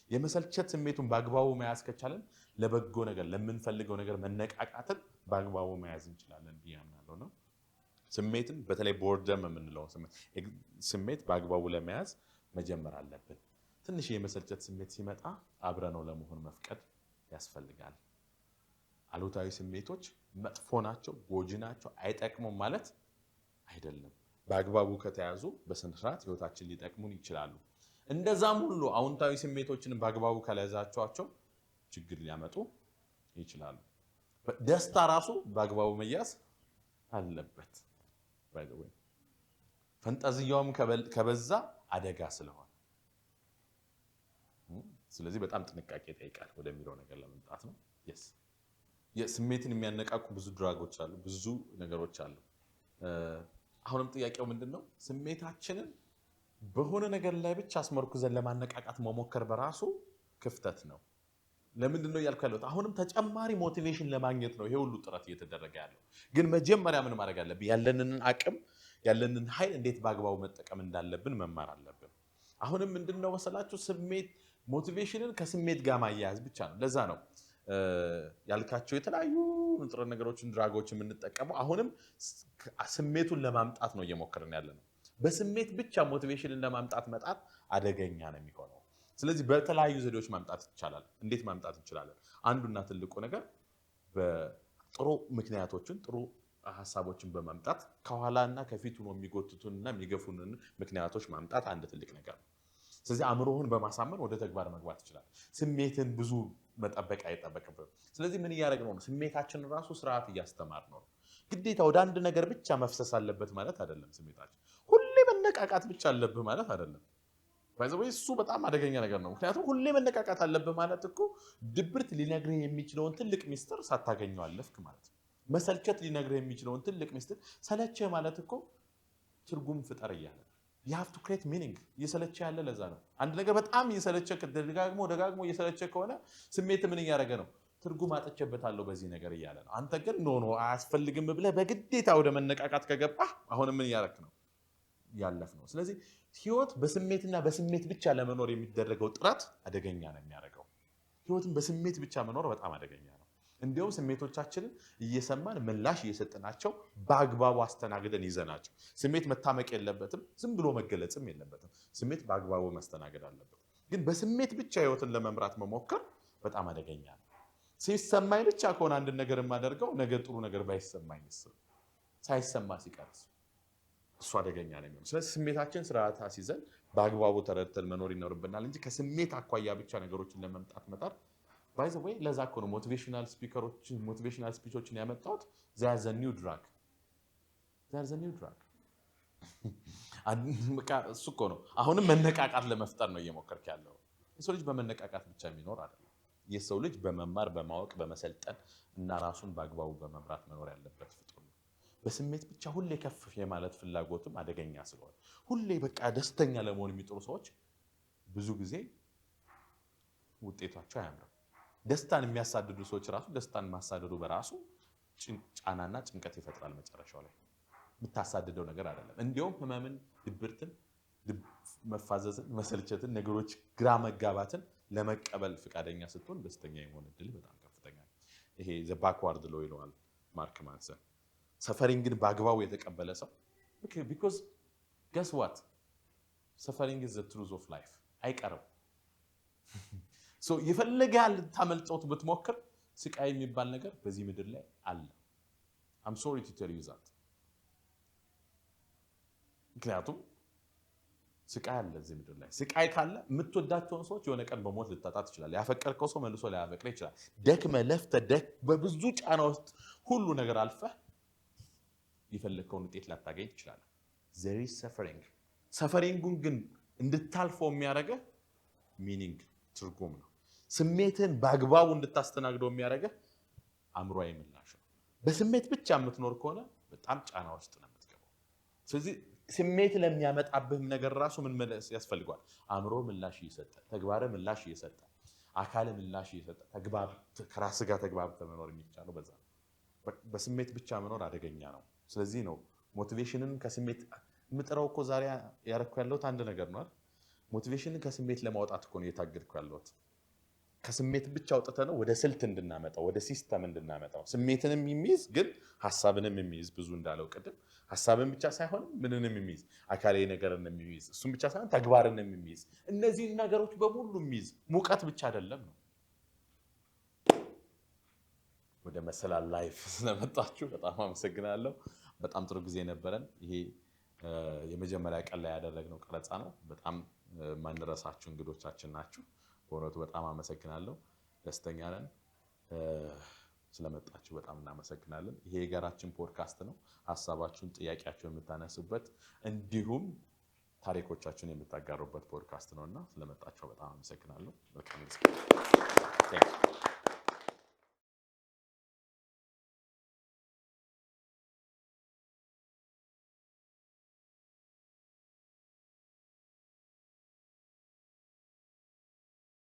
የመሰልቸት ስሜቱን በአግባቡ መያዝ ከቻለን ለበጎ ነገር፣ ለምንፈልገው ነገር መነቃቃትን በአግባቡ መያዝ እንችላለን ብዬ አምናለሁ ነው። ስሜትን በተለይ boredom የምንለውን ስሜት በአግባቡ ለመያዝ መጀመር አለብን። ትንሽ የመሰልቸት ስሜት ሲመጣ አብረነው ለመሆን መፍቀድ ያስፈልጋል። አሉታዊ ስሜቶች መጥፎ ናቸው፣ ጎጂ ናቸው፣ አይጠቅሙም ማለት አይደለም። በአግባቡ ከተያዙ በስነ ስርዓት ህይወታችን ሊጠቅሙን ይችላሉ። እንደዛም ሁሉ አዎንታዊ ስሜቶችን በአግባቡ ካልያዛችኋቸው ችግር ሊያመጡ ይችላሉ። ደስታ ራሱ በአግባቡ መያዝ አለበት። By the way፣ ፈንጠዝያውም ከበዛ አደጋ ስለሆነ፣ ስለዚህ በጣም ጥንቃቄ ይጠይቃል ወደሚለው ነገር ለመምጣት ነው። Yes፣ ስሜትን የሚያነቃቁ ብዙ drug ኦች አሉ፣ ብዙ ነገሮች አሉ። አሁንም ጥያቄው ምንድን ነው? ስሜታችንን በሆነ ነገር ላይ ብቻ አስመርኩዘን ለማነቃቃት መሞከር በራሱ ክፍተት ነው። ለምንድን ነው እያልኩ ያለሁት? አሁንም ተጨማሪ motivation ለማግኘት ነው ይሄ ሁሉ ጥረት እየተደረገ ያለው። ግን መጀመሪያ ምን ማድረግ አለብን? ያለንን አቅም፣ ያለንን ኃይል እንዴት በአግባቡ መጠቀም እንዳለብን መማር አለብን። አሁንም ምንድን ነው መሰላችሁ፣ ስሜት motivation ን ከስሜት ጋር ማያያዝ ብቻ ነው። ለዛ ነው ያልካቸው የተለያዩ ንጥረ ነገሮችን፣ drug ኦች የምንጠቀመው፣ አሁንም ስሜቱን ለማምጣት ነው እየሞከርን ያለ ነው። በስሜት ብቻ motivation ን ለማምጣት መጣር አደገኛ ነው የሚሆነው። ስለዚህ በተለያዩ ዘዴዎች ማምጣት ይቻላል። እንዴት ማምጣት እንችላለን? አንዱና ትልቁ ነገር በጥሩ ምክንያቶችን፣ ጥሩ ሀሳቦችን በማምጣት፣ ከኋላና ከፊት ሆኖ የሚጎትቱንና የሚገፉንን ምክንያቶች ማምጣት አንድ ትልቅ ነገር ነው። ስለዚህ አእምሮህን በማሳመን ወደ ተግባር መግባት ይችላል። ስሜትን ብዙ መጠበቅ አይጠበቅብህም። ስለዚህ ምን እያደረግነው ነው? ስሜታችንን ራሱ ስርዓት እያስተማር ነው። ግዴታ ወደ አንድ ነገር ብቻ መፍሰስ አለበት ማለት አይደለም። ስሜታችን ሁሌ መነቃቃት ብቻ አለብህ ማለት አይደለም። By the way፣ እሱ በጣም አደገኛ ነገር ነው። ምክንያቱም ሁሌ መነቃቃት አለብህ ማለት እኮ ድብርት ሊነግርህ የሚችለውን ትልቅ ሚስጥር ሳታገኘው አለፍክ ማለት ነው። መሰልቸት ሊነግርህ የሚችለውን ትልቅ ሚስጥር፣ ሰለቸህ ማለት እኮ ትርጉም ፍጠር እያለ ነው። You have to create meaning። እየሰለቸ ያለ ለዛ ነው። አንድ ነገር በጣም እየሰለቸ፣ ደጋግሞ ደጋግሞ እየሰለቸ ከሆነ ስሜት ምን እያደረገ ነው? ትርጉም አጥቼበታለሁ በዚህ ነገር እያለ ነው። አንተ ግን no, no፣ አያስፈልግም ብለህ በግዴታ ወደ መነቃቃት ከገባህ አሁንም ምን እያደረክ ነው? ያለፍ ነው። ስለዚህ ህይወት በስሜትና በስሜት ብቻ ለመኖር የሚደረገው ጥረት አደገኛ ነው የሚያደርገው። ህይወትን በስሜት ብቻ መኖር በጣም አደገኛ ነው። እንዲሁም ስሜቶቻችንን እየሰማን፣ ምላሽ እየሰጠናቸው፣ በአግባቡ አስተናግደን ይዘናቸው። ስሜት መታመቅ የለበትም፣ ዝም ብሎ መገለጽም የለበትም። ስሜት በአግባቡ መስተናገድ አለበት። ግን በስሜት ብቻ ህይወትን ለመምራት መሞከር በጣም አደገኛ ነው። ሲሰማኝ ብቻ ከሆነ አንድን ነገር የማደርገው፣ ነገ ጥሩ ነገር ባይሰማኝስ፣ ሳይሰማ ሲቀርስ፣ እሱ አደገኛ ነው የሚሆነው። ስለዚህ ስሜታችን ስርዓት አስይዘን በአግባቡ ተረድተን መኖር ይኖርብናል እንጂ ከስሜት አኳያ ብቻ ነገሮችን ለመምጣት መጣር፣ by the way፣ ለዛ እኮ ነው motivational speaker ኦችን፣ motivational speech ኦችን ያመጣሁት። They're the new drug, they're the new drug። እሱ እኮ ነው። አሁንም መነቃቃት ለመፍጠር ነው እየሞከርክ ያለው። የሰው ልጅ በመነቃቃት ብቻ የሚኖር አይደለም። የሰው ልጅ በመማር፣ በማወቅ፣ በመሰልጠን እና ራሱን በአግባቡ በመምራት መኖር ያለበት ፍጡር ነው። በስሜት ብቻ ሁሌ ከፍ የማለት ፍላጎትም አደገኛ ስለሆነ፣ ሁሌ በቃ ደስተኛ ለመሆን የሚጥሩ ሰዎች ብዙ ጊዜ ውጤታቸው አያምርም። ደስታን የሚያሳድዱ ሰዎች ራሱ፣ ደስታን ማሳደዱ በራሱ ጫናና ጭንቀት ይፈጥራል። መጨረሻው ላይ የምታሳድደው ነገር አይደለም። እንዲያውም ህመምን፣ ድብርትን፣ መፋዘዝን፣ መሰልቸትን፣ ነገሮች ግራ መጋባትን ለመቀበል ፈቃደኛ ስትሆን ደስተኛ የመሆን እድል በጣም ከፍተኛ ነው። ይሄ the backward law ይለዋል ማርክ ማንሰን። Suffering ን በአግባቡ የተቀበለ ሰው፣ because guess what, suffering is the truth of life፣ አይቀርም። የፈለገ ያህል ልታመልጠው ብትሞክር ስቃይ የሚባል ነገር በዚህ ምድር ላይ አለ። I'm sorry to tell you that። ምክንያቱም ስቃይ አለ እዚህ ምድር ላይ። ስቃይ ካለ የምትወዳቸውን ሰዎች የሆነ ቀን በሞት ልታጣ ትችላለህ። ያፈቀርከው ሰው መልሶ ላያፈቅርህ ይችላል። ደክመህ፣ ለፍተህ፣ በብዙ ጫና ውስጥ ሁሉ ነገር አልፈህ የፈለግከውን ውጤት ላታገኝ ትችላለህ። There is suffering። Suffering ኡን ግን እንድታልፈው የሚያደርገህ meaning፣ ትርጉም ነው። ስሜትህን በአግባቡ እንድታስተናግደው የሚያደርገህ አእምሯዊ ምላሽ ነው። በስሜት ብቻ የምትኖር ከሆነ በጣም ጫና ውስጥ ነው የምትገባው። ስለዚህ ስሜት ለሚያመጣብህም ነገር ራሱ ምን ያስፈልገዋል? አእምሮ ምላሽ እየሰጠ፣ ተግባር ምላሽ እየሰጠ፣ አካል ምላሽ እየሰጠ፣ ከራስ ጋር ተግባብተህ መኖር የሚቻለው በዛ ነው። በስሜት ብቻ መኖር አደገኛ ነው። ስለዚህ ነው motivation ን ከስሜት የምጥረው እኮ። ዛሬ ያረኩ ያለሁት አንድ ነገር ነው አይደል? Motivation ን ከስሜት ለማውጣት እኮ ነው እየታገልኩ ያለሁት። ከስሜት ብቻ አውጥተን ነው ወደ ስልት እንድናመጣው፣ ወደ system እንድናመጣው፣ ስሜትንም የሚይዝ ግን ሀሳብንም የሚይዝ፣ ብዙ እንዳለው ቅድም ሀሳብን ብቻ ሳይሆን ምንንም የሚይዝ፣ አካላዊ ነገርን የሚይዝ፣ እሱም ብቻ ሳይሆን ተግባርንም የሚይዝ፣ እነዚህን ነገሮች በሙሉ የሚይዝ ሙቀት ብቻ አይደለም ነው። ወደ መሰላል live ስለመጣችሁ በጣም አመሰግናለሁ። በጣም ጥሩ ጊዜ ነበረን። ይሄ የመጀመሪያ ቀን ላይ ያደረግነው ቀረጻ ነው። በጣም ማንረሳችሁ እንግዶቻችን ናችሁ። በእውነቱ በጣም አመሰግናለሁ። ደስተኛ ነን። ስለመጣችሁ በጣም እናመሰግናለን። ይሄ የጋራችን ፖድካስት ነው። ሀሳባችሁን፣ ጥያቄያችሁን የምታነሱበት እንዲሁም ታሪኮቻችሁን የምታጋሩበት ፖድካስት ነው እና ስለመጣችሁ በጣም አመሰግናለሁ። መልካም ጊዜ። Thank you.